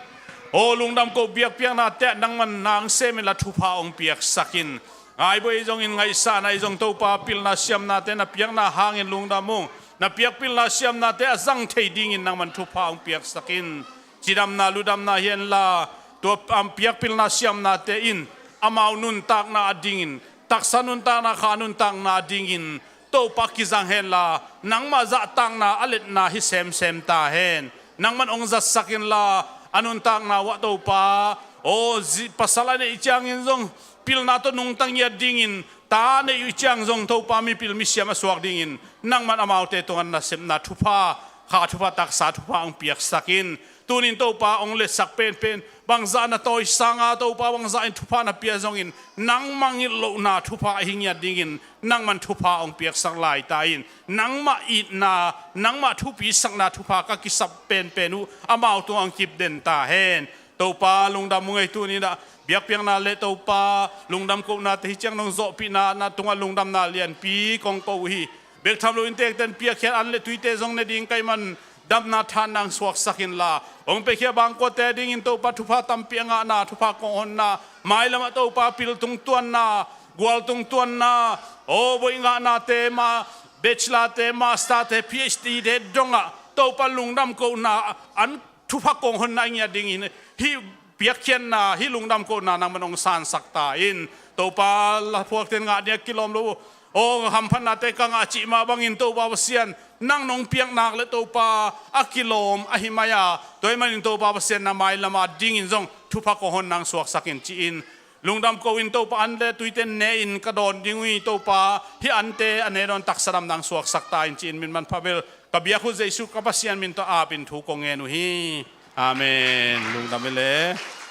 aw, lungdam ko biakpiaknate ah nangman nang sem inla thupha hong piaksak in. Ngaibuai zongin ngaihsana i zong Topa pilna siamnate na piakna hangin lungdam ung. Na piak pilna siamnate a zang thei dingin nangman thupha hong piaksak in. Cidamna ludamna hi henla, tua, am, piak pilna siamnate in amau nuntakna a dingin, taksa nuntakna, kha nuntakna a dingin Topa kizang henla, nangmah zahtakna a letna hi semsem ta hen. Nangman hong zatsak inla, a nuntakna uh ah Topa, aw, zi, pasal a neih ciangin zong pilna tawh nungta ngiat dingin, ta neih uh ciang zong Topa mipil misiam a suak dingin nangman amaute tungah nasepna thupha, kha thupha, taksa thupha hong piaksak in. Tunin Topa hong letsak penpen, bangzah na tawisang a, Topa bangzah in thupha na pia zongin, nangmah ngilh lohna thupha ahi ngiat dingin nangman thupha hong piaksak lai ta in. Nangmah itna, nangmah thupisakna thupha ka kisap penpen uh amau tungah hong kip den ta hen. Topa lungdam ung ei, tuni-in ah biakpiakna le Topa lungdam kohnate hi ciang nong zawhpihna na tungah lungdamna lianpi kong ko uh hi. Bek tham loin tekten piakkhiat an le tuite zong ne ding ka hih man, damna than nang suaksak inla, hong piakhia bangkuate dingin Topa thupha tampi a ngahna, thupha kong honna, mailamah Topa pil tungtuanna, gual tungtuanna, aw, voih ngahnate, ma, bachelorte, masterte, PhDte dongah Topa lungdam kohna, an thupha kong honna a ngiat dingin hih piakkhiatna, hih lungdam kohna nangman hong sansak ta in. Topa, laphuakten ngah ding a kilawm lo, aw, hamphatnate ka ngah cih mah bangin Topa Pasian, nang nong piak nak le Topa a kilawm ahi mai a, tua ahih manin Topa Pasian, na mailama dingin zong thupha kong hon nang suaksak in ci-in lungdam ko in Topa, an le tuite ne-in ka dawn ding uh hi Topa, hih ante a ne dawn taksa dam nang suaksak ta in ci-in min manpha bel ka biak uh Jesu ka Pasian min tawh apin thu kong ngen uh hi. Amen. Lungdam hi le.